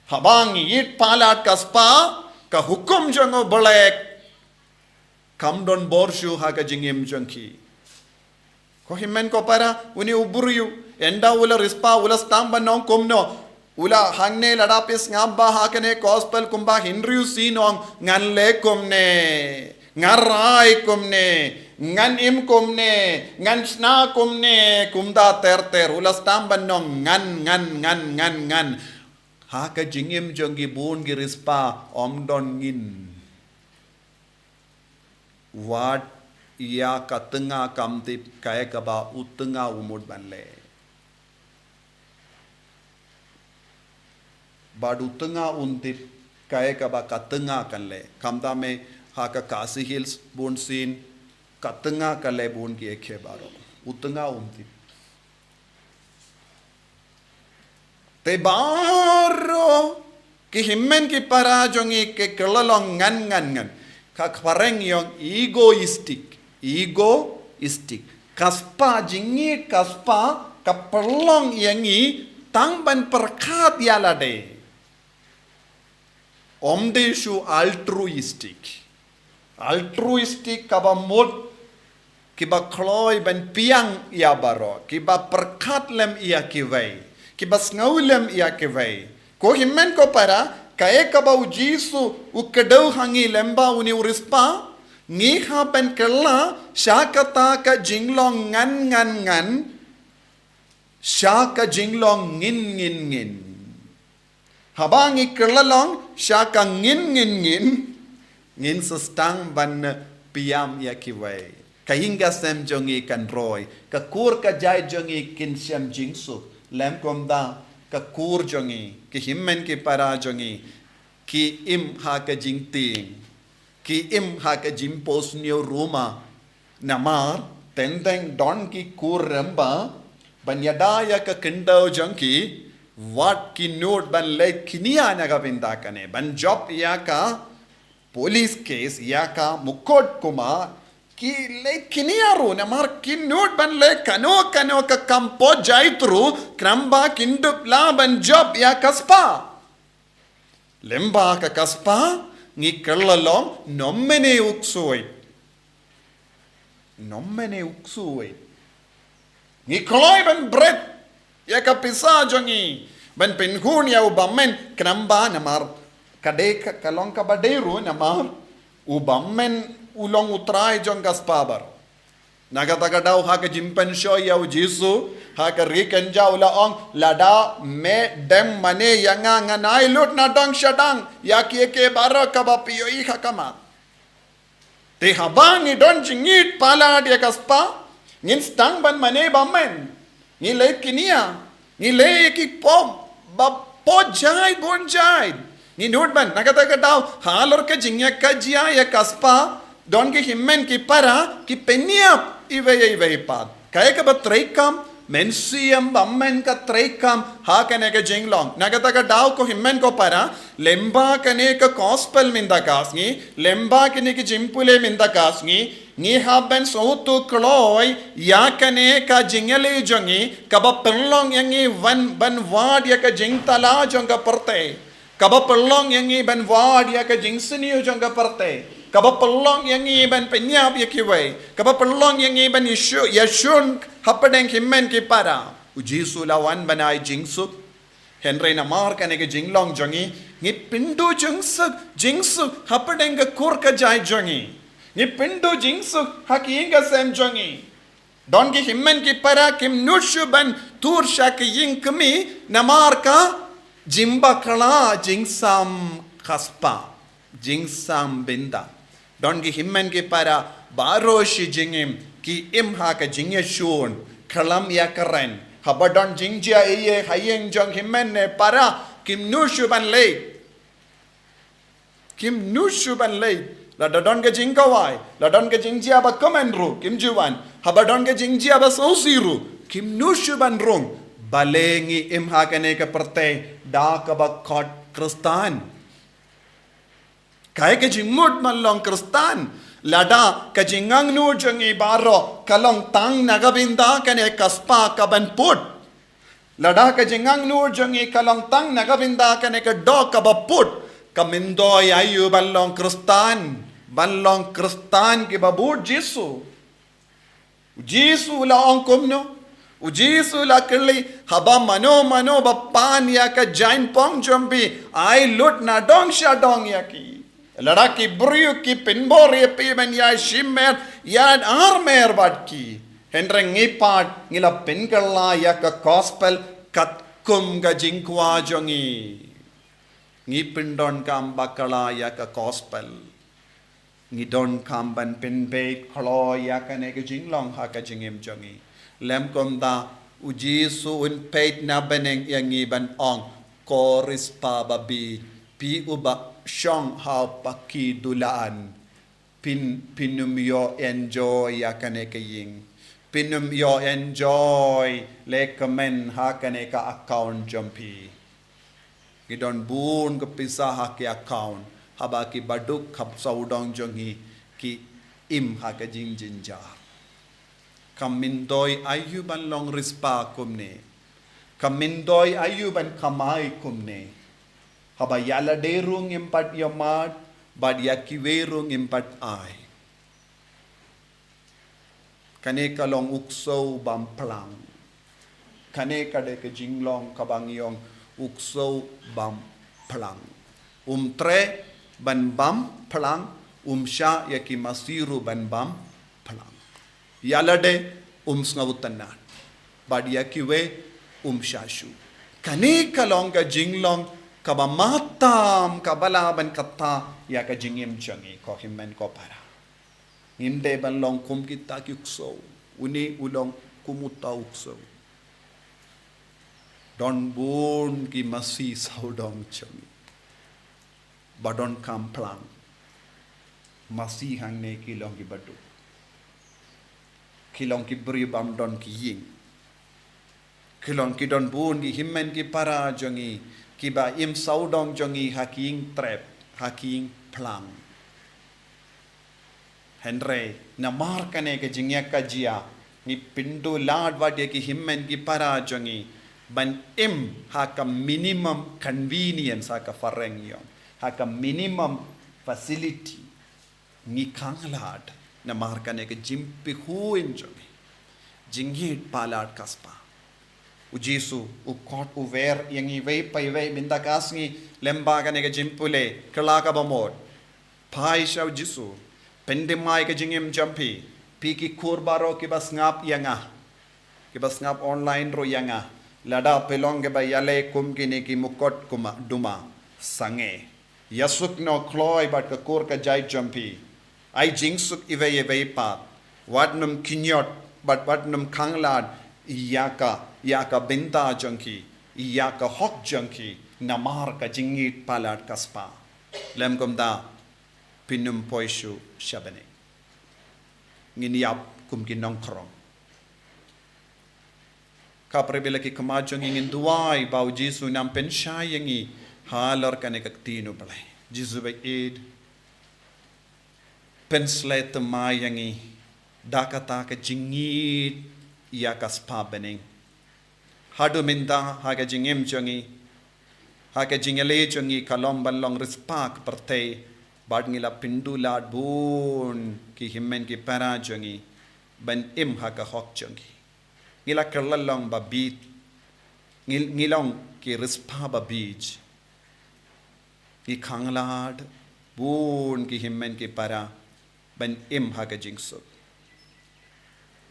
Haba ngi ïeit palat ka spah, ka hukum jong U Blei kam don bor shuh ha ka jingim jong ki. Ko hynmen ko para, une u briew, ynda u la riewspah, u la sdang ban ong kumno? U la hangne lada phi sngap ba ha kane gospel kumba hynriew sien ong ngan leh kumne, ngan rai kumne, ngan im kumne, ngan shna kumne, kumta ter ter. U la sdang ban ong ngan, ngan, ngan, ngan, ngan. Ha ka jingim jong ki bun ki riewspah ym don ngin. Wat ïa ka tnga kam tip kaei kaba u tnga u mut ban leh. Bad u tnga un tip kaei kaba ka tnga kan leh. Khamtam eh ha ka Khasi Hills bun sien ka tnga ka leh bun ki ei baroh. U tnga un tip. Te baroh ki hynmen ki para jong ngi ki kylla long ngan, ngan, ngan. Ka phareng ïong egoistic, egoistic. Ka spah jong ngi, ka spah ka pynlong ïa ngi tang ban pyrkhat ïa lade. Ym dei shu altruistic. Altruistic kaba mut kiba kloi ban pdiang ïa baroh, kiba pyrkhat lem ïa kiwei, kiba sngew lem ïa kiwei. Ko hynmen ko para, kaei kaba u Jisu u kdew ha ngi lem bad une u riewspah, ngi hap ban kylla sha kata ka jinglong ngan, ngan, ngan, sha ka jinglong ngin, ngin, ngin. Haba ngi kylla long sha ka ngin, ngin, ngin, ngin sa sdang ban pdiang ïa kiwei. Ka ïing ka sem jong ngi kan roi, ka kur ka jait jong ngi kin shem jingsuk. Lym kumta ka kur jong ngi, ki hynmen ki para jong ngi ki im ha ka jingtieng, ki im ha ka jingpynsñiaw ruh ma. Namar teng teng don ki kur rem ba ban ïada ïa ka khyndew jong ki, wat ki nud ban leit kñia na ka bynta kane, ban jop ïa ka police case, ïa ka mukotduma, ki leit kñia ruh namar ki nud ban leh kano kano ka kam pynjait ruh, khnang ba kin dup lah ban jop ïa ka spah. Lem bad ka spah ngi kylla long, ym mane u ksuid, ym mane u ksuid. Ngi kloi ban bret ïa ka pisa jong ngi ban pynhun ïa u bymmen, khnang ba namar ka dei ka, ka long kaba dei ruh namar u bymmen u long u trai jong ka spah baroh. Na kata ka daw ha ka jingpynshoi ïa u Jisu ha ka ri kynja u la ong, lada me dem mane ïa nga, ngan ai lut nadong shadong ïa kiei kiei baroh kaba phi ïohi ha khmat. Te haba ngi don jingïeit palat ïa ka spah, ngin sdang ban mane bymmen. Ngi leit kñia, ngi leit ïa ki pop ba pynjait pynjait. Ngi nud ban, na kata ka daw halor ka jingïakajia ïa ka spah, don ki hynmen ki para ki pynïap iwei ïa iwei pat. Kaei kaba treikam, mynsiem bymmen ka treikam ha kane ka jinglong. Na kata ka daw ko hynmen ko para, lem bad kane ka gospel mynta ka sngi, lem bad kine ki jingpule mynta ka sngi, ngi hap ban sngewthuh kloi ïa kane ka jingïaleh jong ngi kaba pynlong ïa ngi ban, ban wad ïa ka jingthala jong ka pyrthei, kaba pynlong ïa ngi ban wad ïa ka jingsniew jong ka pyrthei, kaba pynlong ïa ngi ban pynïap ïa kiwei, kaba pynlong ïa ngi ban ïashu-, ïashun hapdeng hynmen ki para. U Jisu u la wan ban ai jingsuk. Hynrei namar kane ka jinglong jong ngi, ngi pynduh jingsuk, jingsuk hapdeng ka kur ka jait jong ngi. Ngi pynduh jingsuk ha ki ïing ka sem jong ngi. Don ki hynmen ki para kim nud shuh ban tur sha ki ïing kmie namar ka jingbakla jingsam ka spah, jingsam bynta. Don ki hynmen ki para baroh shi jingim ki im ha ka jingïashun, khlem ïakren. Haba don jingjia ei ei ha ïing jong hynmen ne para, kim nud shuh ban leit. Kim nud shuh ban leit. Lada don ka jingkhawai, lada don ka jingjia ba kmen ruh, kim ju wan. Haba don ka jingjia ba sngewsih ruh, kim nud shuh ban rung. Balei ngi im ha kane ka pyrthei da kaba khot Khristan? Kaei ka jingmut ban long Khristan? Lada ka jingangnud jong ngi baroh ka long tang na ka bynta kane ka spah kaban put. Lada ka jingangnud jong ngi ka long tang na ka bynta kane ka doh kaba put, ka myntoi aïu ban long Khristan, ban long Khristan kiba bud Jisu? U Jisu u la ong kumno? U Jisu la kylli, haba mano mano ba pan ïa ka jaiñpong jong phi, ai lut na dong sha dong ïa ki. Lada ki briew ki pynbor ïa phi ban ïashimer, ïa armer bad ki. Hynrei ngi pat ngi la pynkylla ïa ka gospel katkum ka jingkwah jong ngi. Ngi pyndonkam bakla ïa ka gospel. Ngi donkam ban pynbeit kloi ïa kane ka jinglong ha ka jingim jong ngi. Lem kumta u Jisu un peit na bneng ïa ngi ban ong, ko riewspah babieit, phi uba shong ha u paki dulan. Phin, phin ym ïoh enjoy ïa kane ka ïing. Phin ym ïoh enjoy lehkmen ha kane ka account jong phi. Ngi don bun ka pisa ha ki account, haba ki baduk khap sawdong jong ngi ki im ha ka jingjynjar. Ka myntoi aïu ban long riewspah kumne. Ka myntoi aïu ban kamai kumne. Haba ïa lade ruh ngim pat ïa mad, bad ïa kiwei ruh ngim pat ai. Kane ka long u ksew bam phlang. Kane ka dei ka jinglong kaba ngi ong u ksew bam phlang. Um treh ban bam phlang, um shah ïa ki masi ruh ban bam phlang. Ïa lade um sngewtynnad. Bad ïa kiwei um shah shuh. Kane ka long ka jinglong kaba matam kaba lah ban kata ïa ka jingim jong ngi ko hynmen ko para. Ngim dei ban long kum kita ki u ksew. Une u long kum uta u ksew. Don bun ki masi sawdong jong ngi. Ba donkam phlang. Masi hangne ki long ki baduk. Ki long ki briew bym don ki ïing. Ki long ki don bun ki hynmen ki para jong ngi. Kiba im sawdong jong ngi ha ki ïing trep, ha ki ïing phlang. Hynrei, namar kane ka jingïakajia, ngi pynduh lad wat ïa ki hynmen ki para jong ngi, ban im ha ka minimum convenience ha ka phareng ïong, ha ka minimum facility, ngi khanglad, namar kane ka jingpyrkhat jong ngi, jingïeit palat ka spah. U Jisu, u khot u wer ïa ngi iwei pa iwei mynta ka sngi, lyngba kane ka jingpule, kylla kaba mut. Phai sha u Jisu, pyndem ïa ka jingim jong phi, phi ki kur baroh kiba sngap ïa nga, kiba sngap online ruh ïa nga, lada phi long kiba ïaleh kum kine ki mukotduma, duma, sangeh. Ïasuk noh kloi bad ka kur ka jait jong phi. Ai jingsuk iwei iwei pat. Wat nym kynjot, bad wat nym khanglad, ïa ka, ïa ka bynta jong ki, ïa ka hok jong ki, namar ka jingïeit palat ka spah. Lem kumta, phin ym poi shuh sha bneng. Ngin ïap kum ki nongkhrong. Ka pyrshah ïa ki khmat jong ngi, ngin duwai ba u Jisu un pynshai ïa ngi halor kane ka ktien u Blei. Jisu ba ïeit, pynshlei thymmai ïa ngi da kata ka jingïeit ïa ka spah bneng. Haduh mynta ha ka jingim jong ngi, ha ka jingïaleh jong ngi ka long ban long riewspah ka pyrthei, bad ngi la pynduh lad bun ki hynmen ki para jong ngi ban im ha ka hok jong ngi. Ngi la kylla long ba bieit, ngi, ngi long ki riewspah ba bieit. Ngi khanglad bun ki hynmen ki para ban im ha ka jingsuk.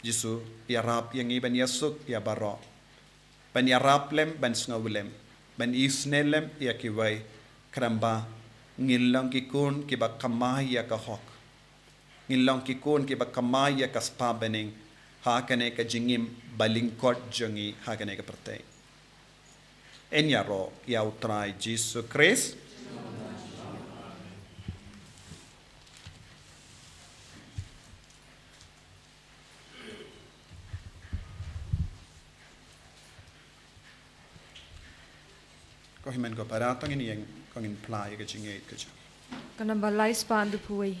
Jisu, ïarap ïa ngi ban ïasuk ïa baroh, ban ïarap lem, ban sngewlem, ban isynei lem ïa kiwei, khnang ba ngin long ki khun kiba kamai ïa ka hok. Ngin long ki khun kiba kamai ïa ka spah bneng ha kane ka jingim ba lyngkot jong ngi ha kane ka pyrthei. Yn ïaroh ïa u Trai Jisu Khrist. Ko hynmen ko para, to ngin ïeng, ko ngin phla ïa ka jingïeit ka jong ngi. Ka namba lai spah hynriewphew wei.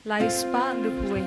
Lai spah hynriewphew wei.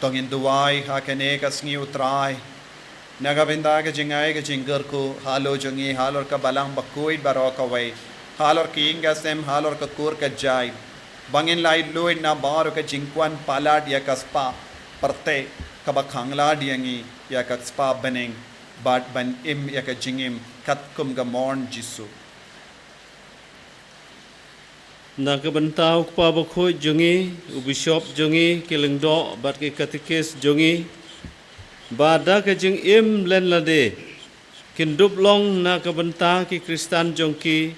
To ngin duwai ha kane ka sngi, U Trai, na ka bynta ka jingai ka jingkyrkhu halor jong ngi, halor ka Balang Bakhuid baroh kawei, halor ka ïing ka sem, halor ka kur ka jait, ba ngin laitluid na baroh ka jingkwah palat ïa ka spah pyrthei kaba khanglad ïa ngi ïa ka spah bneng, bad ban im ïa ka jingim katkum ka mon Jisu. Na ka bynta u Kpa Bakhuid jong ngi, u Bishop jong ngi, ki lyngdoh bad ki katekis jong ngi, ba da ka jingim lyndet lade kin dup long na ka bynta ki Khristan jong ki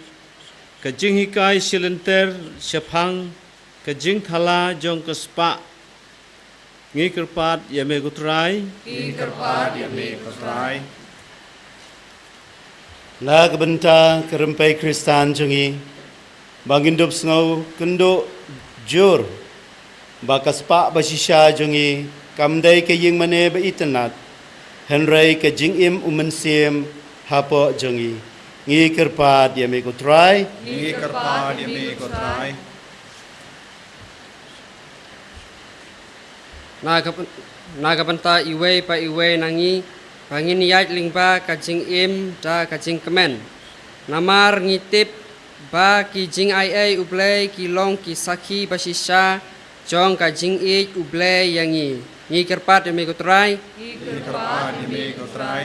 ka jinghikai shilynter shaphang ka jingthala jong ka spah. Ngi kyrpad ïa me, ko Trai. Ngi kyrpad ïa me, ko Trai. Na ka bynta ka rympei Khristan jong ngi, ba ngin dup sngew kynduh jur ba ka spah ba shisha jong ngi kam dei ka ïing mane ba itynnad, hynrei ka jingim u Mynsiem hapoh jong ngi. Ngi kyrpad ïa me, ko Trai. Ngi kyrpad ïa me, ko Trai. Na ka, na ka bynta iwei pa iwei na ngi, ba ngin ïaid lyngba ka jingim da ka jingkmen. Namar ngi tip ba ki jingaiei U Blei ki long ki sakhi ba shisha jong ka jingïeit U Blei ïa ngi. Ngi kyrpad ïa me, ko Trai. Ngi kyrpad ïa me, ko Trai.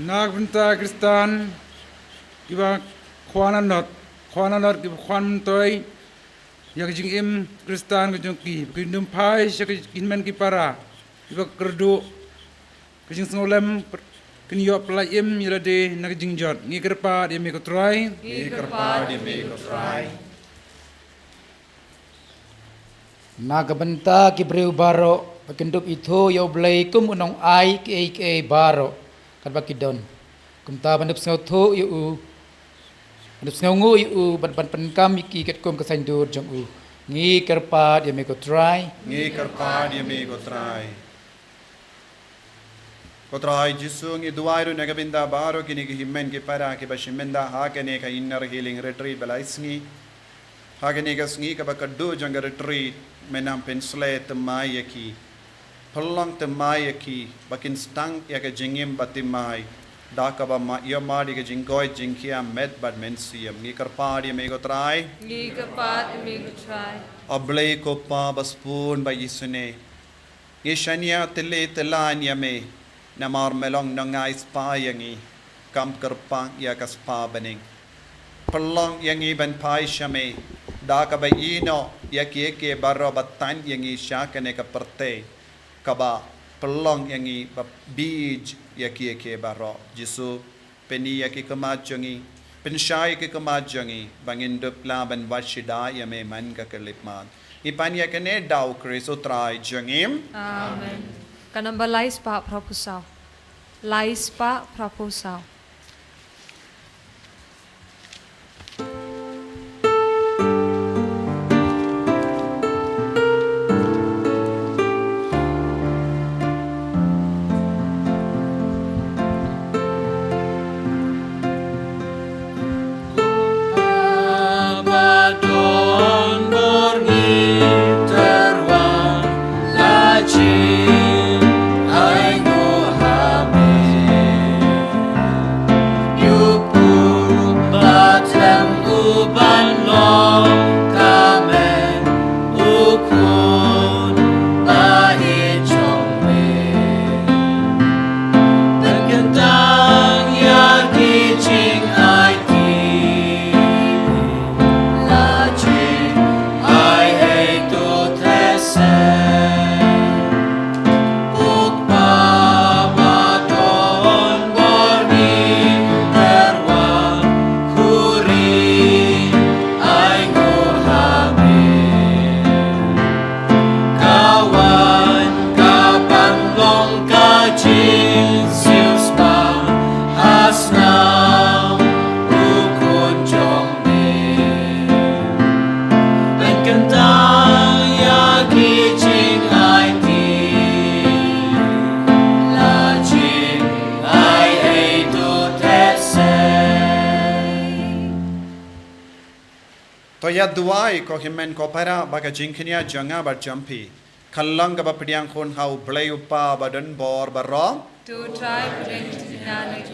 Na ka bynta Khristan kiba khwan anot, khwan anot kiba khwan myntoi ïa ka jingim Khristan ka jong ki, ba kin ym phai sha ki hynmen ki para kiba kyrduh ka jingsngewlem, kin ïoh pyllait im ïa lade na ka jingjot. Ngi kyrpad ïa me, ko Trai. Ngi kyrpad ïa me, ko Trai. Na ka bynta ki briew baroh, ba kin dup ithuh ïa U Blei kum u nongai kiei kiei baroh katba ki don, kumta ban dup sngewthuh ïa u, ban dup sngewnguh ïa u, ban, ban pyndonkam ïa ki katkum ka saiñdur jong u. Ngi kyrpad ïa me, ko Trai. Ngi kyrpad ïa me, ko Trai. Ko Trai Jisu, ngi duwai ruh na ka bynta baroh kine ki hynmen ki para kiba shim bynta ha kane ka Inner Healing Retreat ba lai sngi. Ha kane ka sngi kaba khatduh jong ka retreat, me nang pynshlei thymmai ïa ki, pynlong thymmai ïa ki, ba kin sdang ïa ka jingim ba thymmai da kaba ïohmad ïa ka jingkoit jingkhiah met bad mynsiem. Ngi kyrpad ïa me, ko Trai. Ngi kyrpad ïa me, ko Trai. A Blei ko Pa ba sbun ba isynei, ngi shaniah tylli tyllan ïa me, namar me long nongai spah ïa ngi, kam kyrpang ïa ka spah bneng. Pynlong ïa ngi ban phai sha me da kaba ïehnoh ïa kiei kiei baroh ba tan ïa ngi sha kane ka pyrthei, kaba pynlong ïa ngi ba bit ïa kiei kiei baroh. Jisu, pyni ïa ki khmat jong ngi, pynshai ïa ki khmat jong ngi, ba ngin dup lah ban wad sida ïa me man ka khyllipmat. Ngi pan ïa kane da u Khrist u Trai jong ngi. Amen. Ka namba lai spah phra phew saw. Lai spah phra phew saw. To ïa duwai ko hynmen ko para ba ka jingkñia jong nga bad jong phi Ka long kaba pdiang khun ha U Blei U Kpa ba don bor baroh. To trai pdiang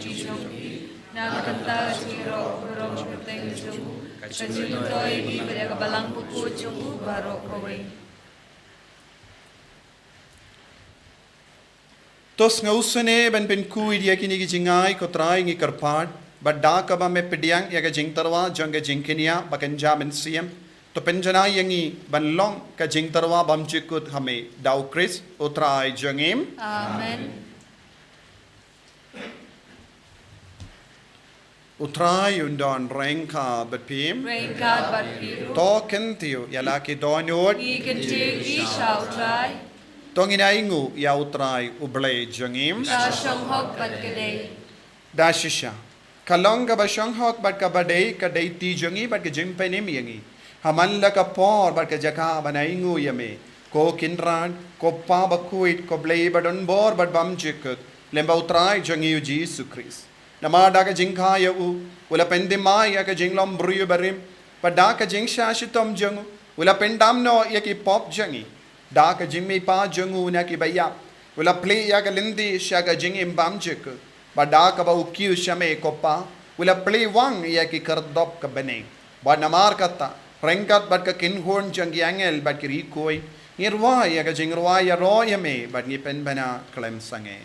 jingkyrkhu na ka bynta ka jingïaroh u burom kyrteng jong u, ka jingmyntoi ïa ki bad ïa ka balang bakhuid jong u baroh kawei. To sngewsynei ban pynkhuid ïa kine ki jingai ko Trai ngi kyrpad, bad da kaba me pdiang ïa ka jingtyrwa jong ka jingkñia ba kynja mynsiem, to pynjanai ïa ngi ban long ka jingtyrwa bymjukut ha me, da U Khrist U Trai jong ngi. Amen. U Trai un don ryngkat bad phi. Ryngkat bad phi ruh. To kyntiew ïa la ki dohnud. Ngi kyntiew ïa ki sha U Trai. To ngin ainguh ïa U Trai U Blei jong ngi. Ka shong hok bad ka dei. Da shisha. Ka long kaba shong hok bad kaba dei, ka dei ti jong ngi bad ka jingpynim ïa ngi. Ha man la ka por bad ka jaka ban ainguh ïa me, ko Kynrad, ko Kpa bakhuid, ko Blei ba don bor bad bymjukut, lyngba U Trai jong ngi U Jisu Khrist. Namar da ka jingkha ïa u, u la pynthymmai ïa ka jinglong briew barim, bad da ka jingshah shitom jong u, u la pyndam noh ïa ki pop jong ngi. Da ka jingmihpat jong u na kiba ïap, u la plie ïa ka lynti sha ka jingim bymjukut, bad da kaba u kiew sha me ko Kpa, u la plie wang ïa ki khyrdop ka bneng. Bad namar kata, ryngkat bad ka kynhun jong ki angel bad ki riewkhuid, ngi rwai ïa ka jingrwai ïaroh ïa me bad ngi pynbna khlem sangeh.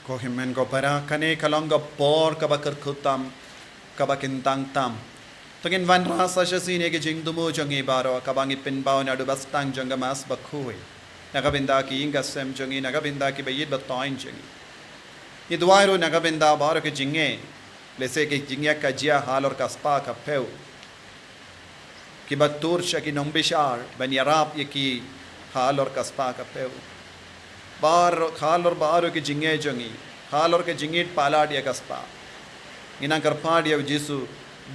Ko hynmen ko para, kane ka long ka por kaba kyrkhu tam, kaba kyntang tam. To ngin wanrah sa shisien ïa ka jingthmu jong ngi baroh, kaba ngi pynpaw naduh ba sdang jong ka Mass bakhuid. Na ka bynta ki ïing ka sem jong ngi, na ka bynta kiba ïeit ba thoiñ jong ngi. Ngi duwai ruh na ka bynta baroh ki jingeh, lehse ki jingeh ka jia halor ka spah ka phew. Kiba tur sha ki nongbishar ban ïarap ïa ki halor ka spah ka phew. Baroh, halor baroh ki jingeh jong ngi, halor ka jingïeit palat ïa ka spah, ngi nang kyrpad ïa U Jisu,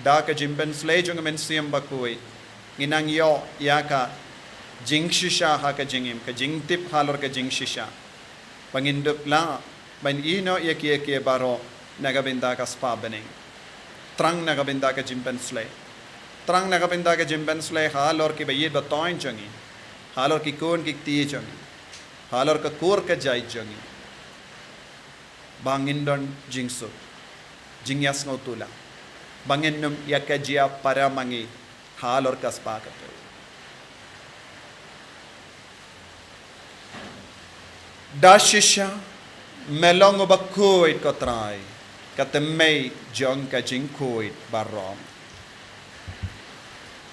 da ka jingpynsleh jong ka Mynsiem Bakhuid, ngi nang ïoh ïa ka jingshisha ha ka jingim, ka jingtip halor ka jingshisha. Ba ngin dup lah ban ïehnoh ïa kiei kiei baroh na ka bynta ka spah bneng. Tang na ka bynta ka jingpynsleh. Tang na ka bynta ka jingpynsleh halor kiba ïeit ba thoiñ jong ngi, halor ki khun ki kti jong ngi, halor ka kur ka jait jong ngi. Ba ngin don jingsuk, jingïasngewthuh lah, ba ngin ym ïa ka jia para ma ngi halor ka spah ka phew. Da shisha, me long uba khuid ko Trai, ka thymmei jong ka jingkhuid baroh.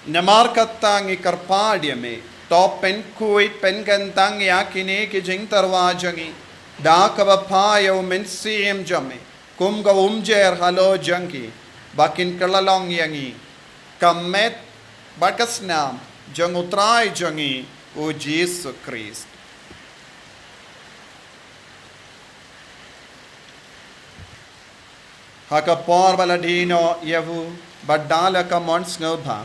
Namar kata ngi kyrpad ïa me, to pynkhuid pynkyntang ïa kine ki jingtyrwa jong ngi, da kaba phah ïa U Mynsiem jong me kum ka umjer halor jong ki, ba kin kylla long ïa ngi ka met bad ka snam jong U Trai jong ngi U Jisu Khrist. Ha ka por ba la die noh ïa u, bad da la ka mon sngewbha,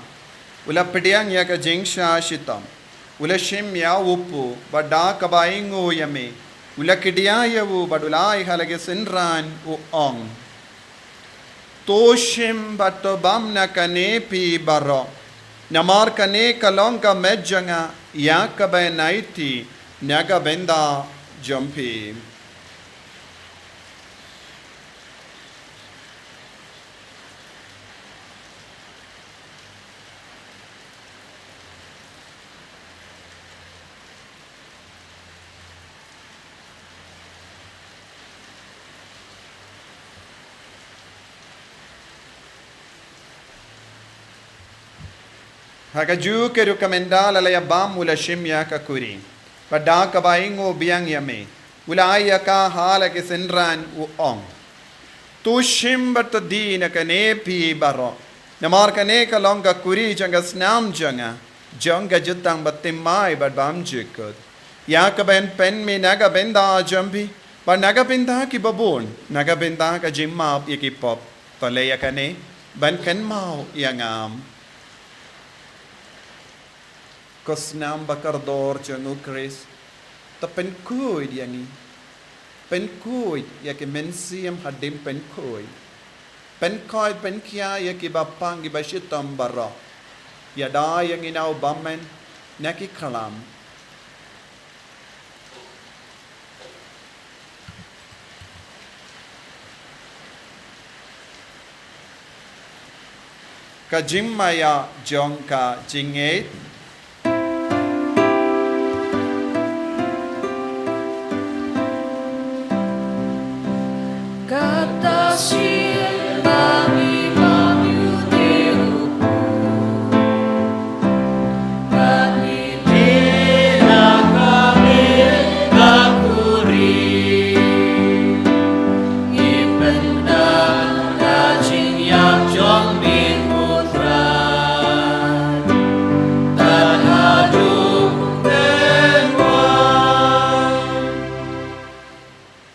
u la pdiang ïa ka jingshah shitom, u la shim ïa u pu, bad da kaba ainguh ïa me, u la kdiah ïa u, bad u la ai ha la ki synran, u ong: To shim bad to bam na kane phi baroh, namar kane ka long ka met jong nga ïa ka ban aiti na ka bynta jong phi. Ha kajuh ka rukom, ynda la ïa bam u la shim ïa ka kuri. Bad da kaba ainguh biang ïa me, u la ai ïa ka ha la ki synran, u ong: To shim bad to die na kane phi baroh, namar kane ka long ka kuri jong ka snam jong nga, jong ka jutang bathymmai bad bymjukut, ïa kaban pynmih na ka bynta jong phi bad na ka bynta kiba bun, na ka bynta ka jingmap ïa ki pop. To leh ïa kane ban kynmaw ïa nga. Ko snam ba kordor jong U Khrist, to pynkhuid ïa ngi. Pynkhuid ïa ki mynsiem hadien pynkhuid. Pynkhuid, pynkhia ïa kiba pang kiba shitom baroh. Ïada ïa ngi na u bymman, na ki khlam. Ka jingmaïa jong ka jingngeit. Kata sien ba ngi bam ïa u Trai.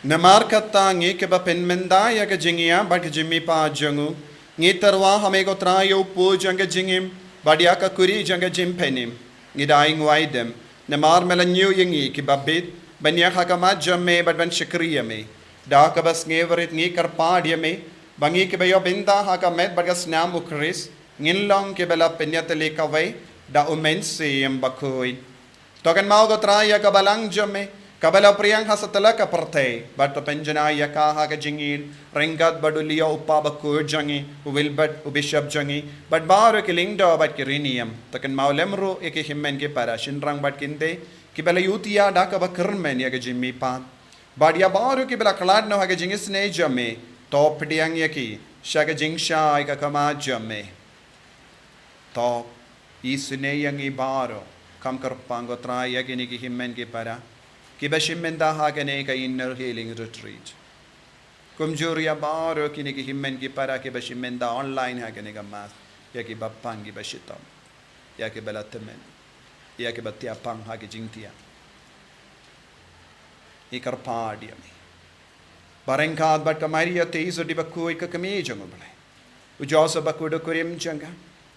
Namar kata, ngi kiba pynmynda ïa ka jingïap bad ka jingmihpat jong u, ngi tyrwa ha me ko Trai ïa u pud jong ka jingim bad ïa ka kuri jong ka jingpynim. Ngi da ai nguh ïa me namar me la ñiew ïa ngi kiba bit ban ïaid ha khmat jong me bad ban shakri ïa me. Da kaba sngewrit ngi kyrpad ïa me ba ngi kiba ïoh bynta ha ka met bad ka snam U Khrist ngin long kiba la pynïatylli kawei da U Mynsiem Bakhuid. To kynmaw ko Trai ïa ka balang jong me kaba la pdiang ha satlak ka pyrthei, bad to pynjanai ïa ka ha ka jingïeit ryngkat bad u Leo u kpa bakhuid jong ngi, u Wilbert u bishop jong ngi, bad baroh ki lyngdoh bad ki riewniam. To kynmaw lem ruh ïa ki hynmen ki para, shynrang bad kynthei kiba la ïutia da kaba kyrmen ïa ka jingmihpat, bad ïa baroh kiba la khlad noh ha ka jingisynei jong me. To pdiang ïa ki sha ka jingshai ka khmat jong me. To isynei ïa ngi baroh. Kham kyrpang ko Trai ïa kine ki hynmen ki para kiba shim bynta ha kane ka Inner Healing Retreat. Kumjuh ruh ïa baroh kine ki hynmen ki para kiba shim bynta online ha kane ka Mass, ïa kiba pang kiba shitom, ïa kiba la tymmen, ïa kiba thiah pang ha ki jingthiah. Ngi kyrpad ïa me ba ryngkat bad ka Maria Theisotti bakhuid ka kmie jong U Blei, u Joseph bakhuid u kurim jong ka,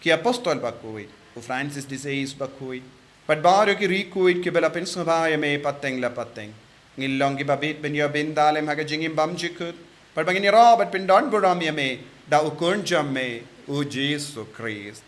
ki apostol bakhuid, u Francis de Sales bakhuid, bad baroh ki riewkhuid kiba la pynsngewbha ïa me pateng la pateng, ngin long kiba bit ban ïoh bynta lem ha ka jingim bymjukut, bad ba ngin ïaroh bad pyndonburom ïa me da U Khun jong me, U Jisu Khrist.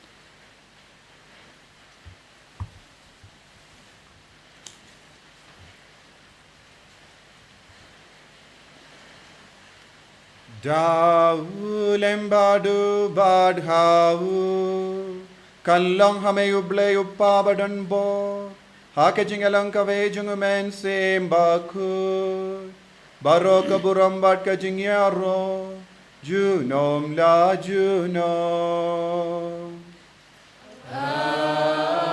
Da u lem bad u bad ha u, kan long ha me U Blei U Kpa badonbor, ha ka jingïalong kawei jong U Mynsiem Bakhuid, baroh ka burom bad ka jingïaroh junom la junom. Amen.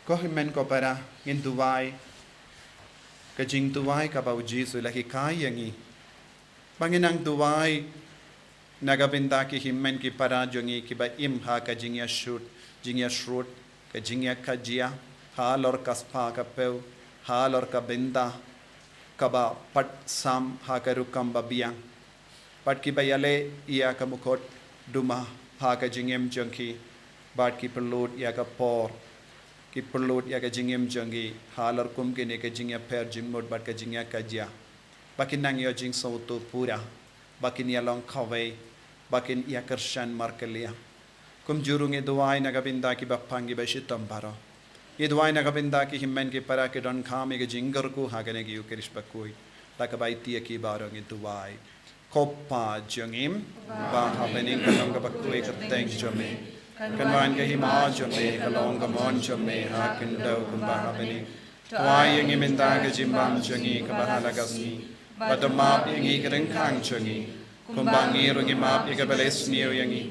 Ko hynmen ko para, ngin duwai ka jingduwai kaba U Jisu u la hikai ïa ngi ba ngin nang duwai na ka bynta ki hynmen ki para jong ngi kiba im ha ka jingïasut, jingïasut, ka jingïakajia halor ka spah ka phew, halor ka bynta kaba pat sam ha ka rukom ba biang, bad kiba ïaleh ïa ka mukotduma ha ka jingim jong ki, bad ki pynlut ïa ka por, ki pynlut ïa ka jingim jong ki halor kum kine ka jingïapher jingmut bad ka jingïakajia, ba kin nang ïoh jingsngewthuh pura, ba kin ïalong kawei, ba kin ïakyrshan markylliang. Kumjuh ruh ngi duwai na ka bynta ki bapang ki bashitom baroh. Ngi duwai na ka bynta ki hynmen ki para ki donkam ïa ka jingkyrkhu ha kane ka Ïukharist bakhuid. Da kaba aiti ïa ki baroh ngi duwai. Ko Pa jong ngi ba ha bneng, ka long kaba khuid ka kyrteng jong me. Kan wan ka hima jong me, ka long ka mon jong me ha khyndew kumba ha bneng. To ai ïa ngi mynta ka jingbam jong ngi kaba ha la ka sngi. Bad to map ïa ngi ki ryngkhang jong ngi, kumba ngi ruh ngi map ïa kiba la isniew ïa ngi.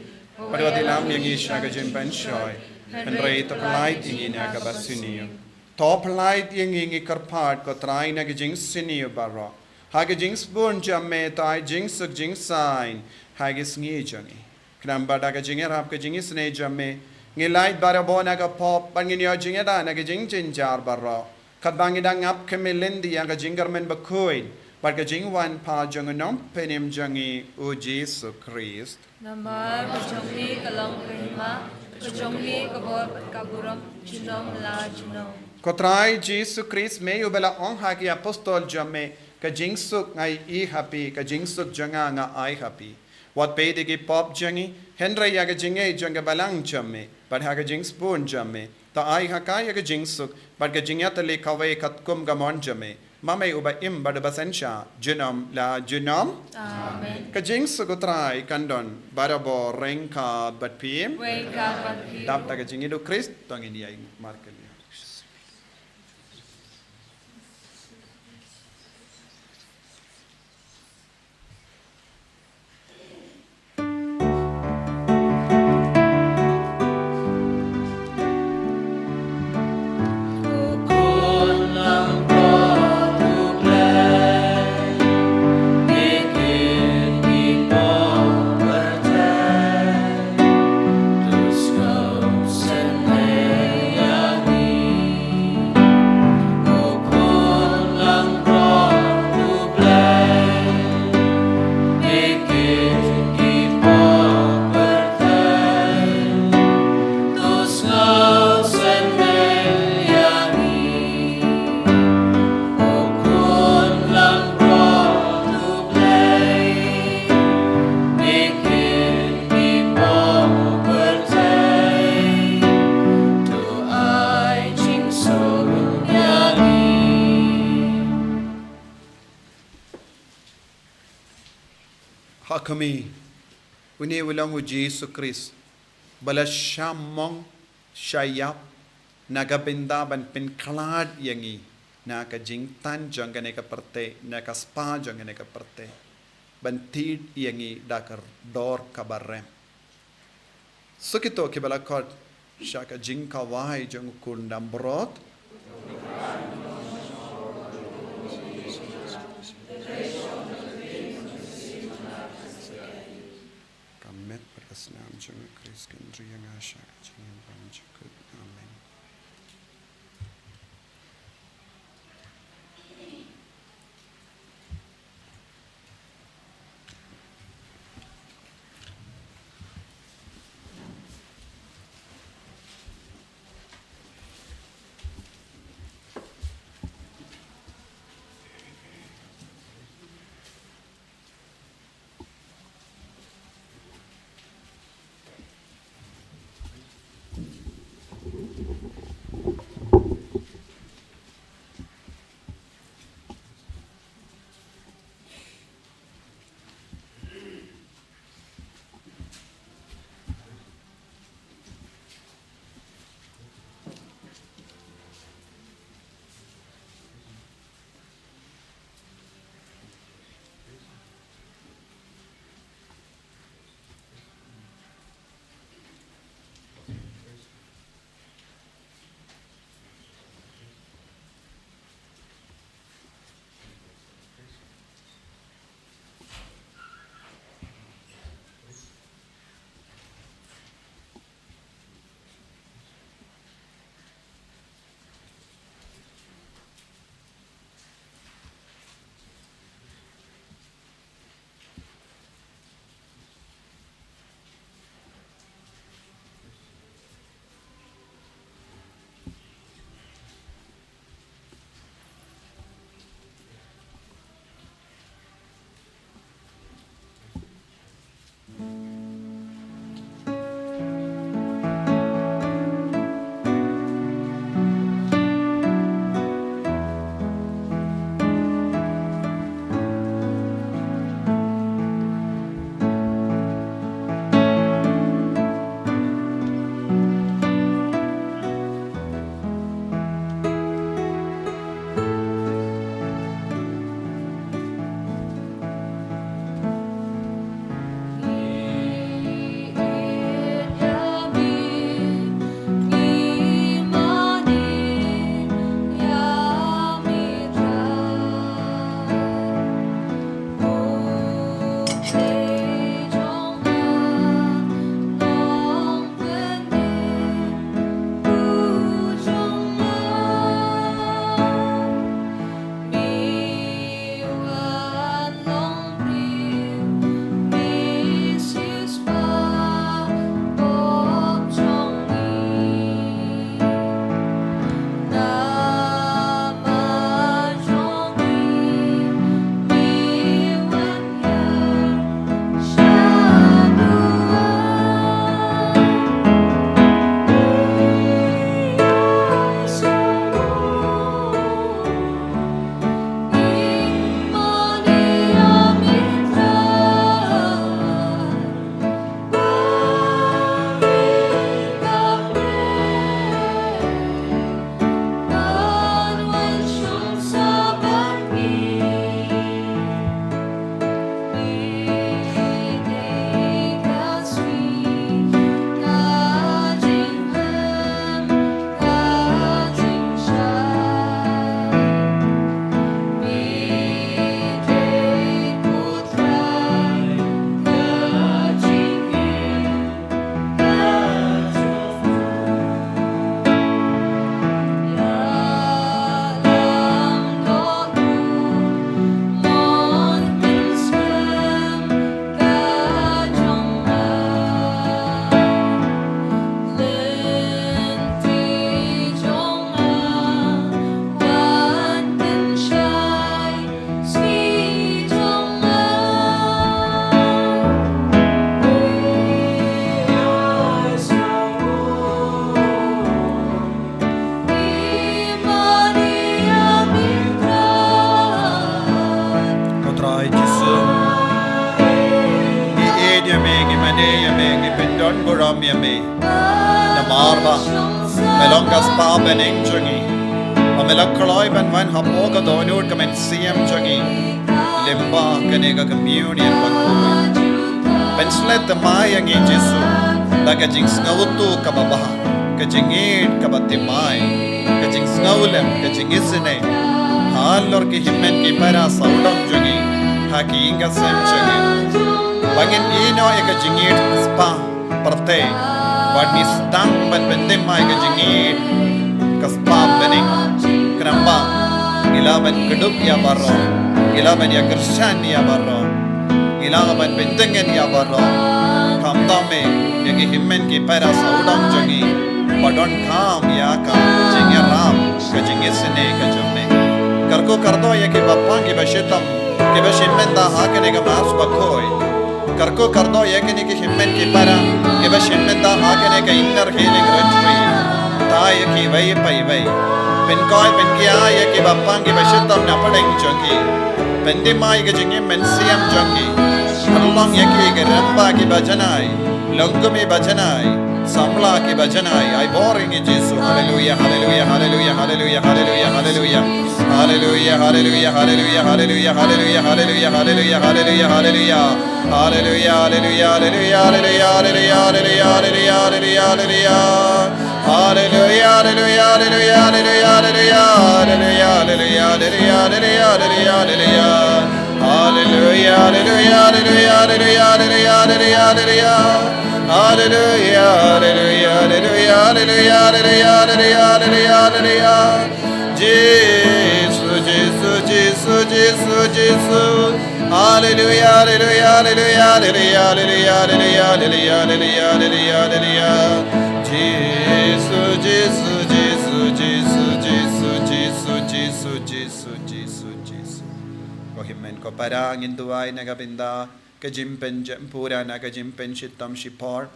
Bad wat ïalam ïa ngi sha ka jingpynshoi, hynrei to pyllait ïa ngi na kaba sniew. To pyllait ïa ngi, ngi kyrpad, ko Trai, na ka jingsniew baroh, ha ka jingsbun jong me, to ai jingsuk jingsaiñ ha ki sngi jong ngi. Khnang ba da ka jingïarap ka jingisynei jong me, ngin lait barabor na ka pop, bad ngin ïoh jingïada na ka jingjynjar baroh, katba ngi dang ap khmih lynti ïa ka jingkyrmen bakhuid bad ka jingwan pat jong u Nongpynim jong ngi, u Jisu Khrist. Namar ka jong me ka long ka hima, ka jong me ka bor bad ka burom, junom la junom. Ko Trai Jisu Khrist, me uba la ong ha ki apostol jong me, ka jingsuk nga ai ha phi, ka jingsuk jong nga nga ai ha phi. Wat peit ïa ki pop jong ngi, hynrei ïa ka jingngeit jong ka balang jong me, bad ha ka jingsbun jong me, to ai ha ka ïa ka jingsuk bad ka jingïatylli kawei katkum ka mon jong me, ma me uba im bad uba synshar junom la junom. Amen. Ka jingsuk u Trai kan don barabor ryngkat bad phi. Ryngkat bad phi. Dap da ka jingïeit u Khrist, to ngin ïai markylliang. Ha khmih, une u long u Jisu Khrist ba la shah mong shah ïap na ka bynta ban pynkhlad ïa ngi na ka jingtan jong kane ka pyrthei, na ka spah jong kane ka pyrthei, ban thied ïa ngi da ka dor kaba rem. Sa kito kiba la khot sha ka jingkhawai jong u Khun Nambrot. Ka met bad ka snam jong u Khrist kin ri ïa nga sha ka jingim bymjukut. Amen. Ko Trai Jisu, ngi ïeit ïa me, ngi mane ïa me, ngi pyndonburom ïa me. Namar ba me long ka spah bneng jong ngi, ba me la kloi ban wan hapoh ka dohnud ka mynsiem jong ngi lyngba kane ka communion bakhuid. Pynshlur thymmai ïa ngi Jisu da ka jingsngewthuh kaba bha, ka jingïeit kaba thymmai, ka jingsngewlem, ka jingisynei halor ki hynmen ki para sawdong jong ngi ha ki ïing ki sem jong ngi, ba ngin ïehnoh ïa ka jingïeit spah pyrthei, bad ngi sdang ban pynthymmai ka jingïeit ka spah bneng. Khnang ba ngi lah ban kdup ïa baroh, ngi lah ban ïakyrshan ïa baroh, ngi lah ban pyntngen ïa baroh, khamtam eh ïa ki hynmen ki para sawdong jong ngi ba donkam ïa ka jingïarap, ka jingisynei ka jong me. Kyrkhu kyrdoh ïa kiba pang kiba shitom, kiba shim bynta ha kane ka Mass bakhuid. Kyrkhu kyrdoh ïa kine ki hynmen ki para kiba shim bynta ha kane ka Inner Healing Retreat. Thaw ïa kiwei pa iwei. Pynkoit pynkhia ïa kiba pang kiba shitom na pdeng jong ki. Pynthymmai ka jingim mynsiem jong ki. Pynlong ïa ki ki rangbah kiba janai, longkmie ba janai, samla kiba janai. Ai bor ïa ngi Jisu. Haleluia, haleluia, haleluia, haleluia, haleluia, haleluia. Haleluia, haleluia, haleluia, haleluia, haleluia, haleluia, haleluia, haleluia, haleluia. Haleluia, haleluia, haleluia, haleluia, haleluia, haleluia, haleluia, haleluia. Haleluia, haleluia, haleluia, haleluia, haleluia, haleluia, haleluia, haleluia, haleluia, haleluia. Haleluia, haleluia, haleluia, haleluia, haleluia, haleluia, haleluia. Haleluia, haleluia, haleluia, haleluia, haleluia, haleluia, haleluia, haleluia. Jisu, Jisu, Jisu, Jisu, Jisu. Haleluia, haleluia, haleluia, haleluia, haleluia, haleluia, haleluia, haleluia, haleluia, haleluia. Jisu, Jisu, Jisu, Jisu, Jisu, Jisu, Jisu, Jisu, Jisu, Jisu. Ko hynmen ko para, ngin duwai na ka bynta ka jingpynjempuran, na ka jingpynshitom shipor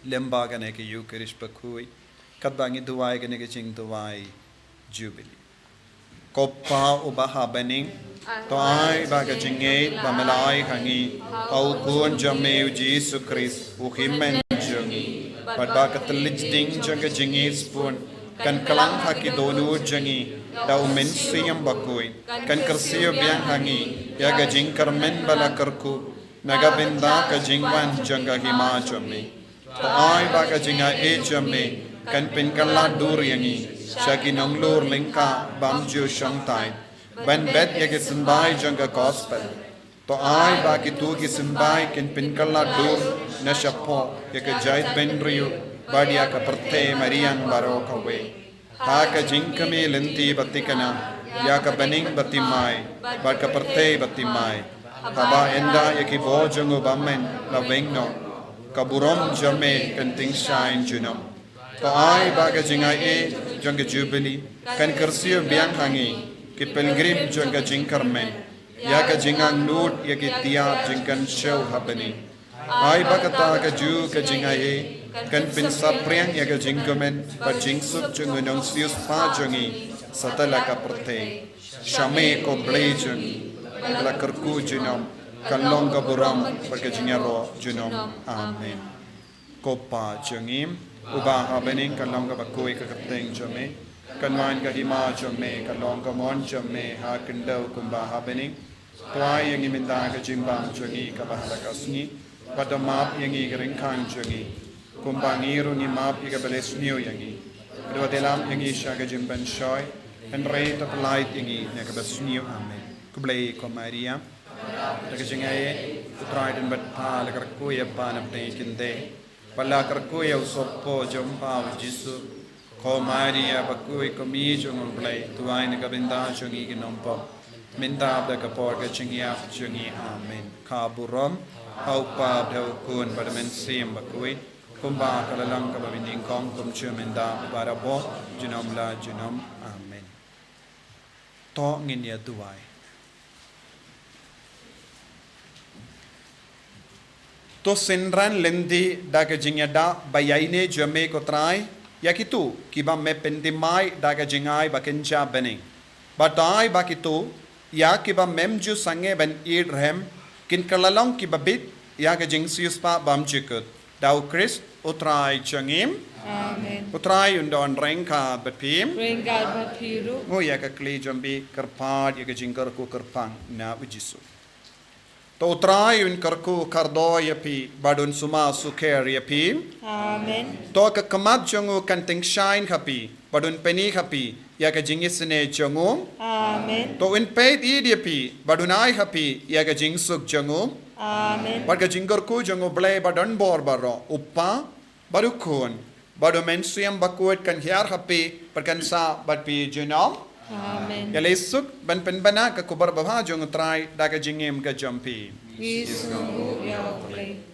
lyngba kane ka Eucharist bakhuid, katba ngi duwai kane ka jingduwai Jubilee. Ko Pa uba ha bneng, to ai ba ka jingngeit ba me la ai ha ngi ha u Khun jong me u Jisu Khrist, u hynmen jong ngi, bad ba ka thylliej ding jong ka jingngeit sbun kan kylla ha ki dohnud jong ngi da u Mynsiem Bakhuid, kan kyrsiew biang ha ngi ïa ka jingkyrmen ba la kyrkhu na ka bynta ka jingwan jong ka Hima jong me. To ai ba ka jingaiei jong me kan pynkylla dur ïa ngi sha ki nonglur lyngkha bym ju shongthait, ban bet ïa ki symbai jong ka Gospel. To ai ba kito ki symbai kin pynkylla dur na shapoh ïa ka jaitbynriew bad ïa ka pyrthei mariang baroh kawei. Ha ka jingkmie lynti ba thikna ïa ka bneng ba thymmai bad ka pyrthei ba thymmai, haba ynda ïa ki bor jong u bymmen la weng noh, ka burom jong me kan tyngshaiñ junom. To ai ba ka jingai ei jong ka jubili kan kyrsiew biang ha ngi, ki pilgrim jong ka jingkyrmen, ïa ka jingangnud ïa ki tiar jingkynshew ha bneng. Ai ba kata kajuh ka jingai ei kan pynsaphriang ïa ka jingkmen bad jingsuk jong u nongsiewspah jong ngi satlak ka pyrthei. Sha me ko Blei jong ngi, ba la kyrkhu junom, kan long ka burom bad ka jingïaroh junom. Amen. Ko Pa jong ngi uba ha bneng, kan long kaba khuid ka kyrteng jong me, kan wan ka hima jong me, kan long ka mon jong me ha khyndew kumba ha bneng. To ai ïa ngi mynta ka jingbam jong ngi kaba ha la ka sngi, bad to map ïa ngi ki ryngkang jong ngi, kumba ngi ruh ngi map ïa kiba leh sniew ïa ngi. Bad wat ïalam ïa ngi sha ka jingpynshoi, hynrei to pyllait ïa ngi na kaba sniew. Amen. Khublei ko Maria, da ka jingai ei, U Trai u don bad pha, la kyrkhu ïa pha na pdeng ki khyndai, bad la kyrkhu ïa u sohpop jong pha u Jisu. Ko Maria bakhuid, ko Kmie jong u Blei, to ai na ka bynta jong ngi ki nongpop, mynta bad ha ka por ka jingïap jong ngi. Amen. Ka burom ha U Kpa bad ha U Khun bad ha U Mynsiem Bakhuid, kumba ka la long kaba nyngkong, kumjuh mynta, barabor, junom la junom. Amen. To ngin ïa duwai. To synran lynti da ka jingïada ba ïaineh jong me ko Trai ïa kito kiba me pynthymmai da ka jingai ba kynja bneng. Bad to ai ba kito ïa kiba mem ju sangeh ban ïeit rhem kin kylla long kiba bit ïa ka jingsiewspah bymjukut. Da U Khrist U Trai jong ngi. Amen. U Trai un don ryngkat bad phi. Ryngkat bad phi ruh. Nguh ïa ka kli jong phi, kyrpad ïa ka jingkyrkhu kyrpang na U Jisu. To U Trai un kyrkhu kyrdoh ïa phi bad un sumar sukher ïa phi. Amen. To ka khmat jong u kan tyngshaiñ ha phi bad un pyni ha phi ïa ka jingisynei jong u. Amen. To un peit ïa phi bad un ai ha phi ïa ka jingsuk jong u. Amen. Bad ka jingkyrkhu jong U Blei badonbor baroh, U Kpa bad U Khun bad U Mynsiem Bakhuid, kan hiar ha phi bad kan sah bad phi junom. Amen. Ïaleh suk ban pynbna ka khubor babha jong U Trai da ka jingim ka jong phi. Ngi sngewbha ïa U Blei.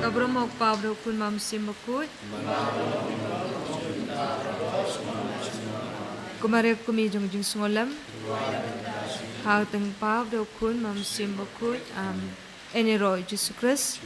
Ka burom U Kpa bad U Khun bad U Mynsiem Bakhuid. Ko Maria kmie jong ka jingsngewlem. Ha ka kyrteng U Kpa bad U Khun bad U Mynsiem Bakhuid. Amen. Ïaroh ïa U Jisu Khrist.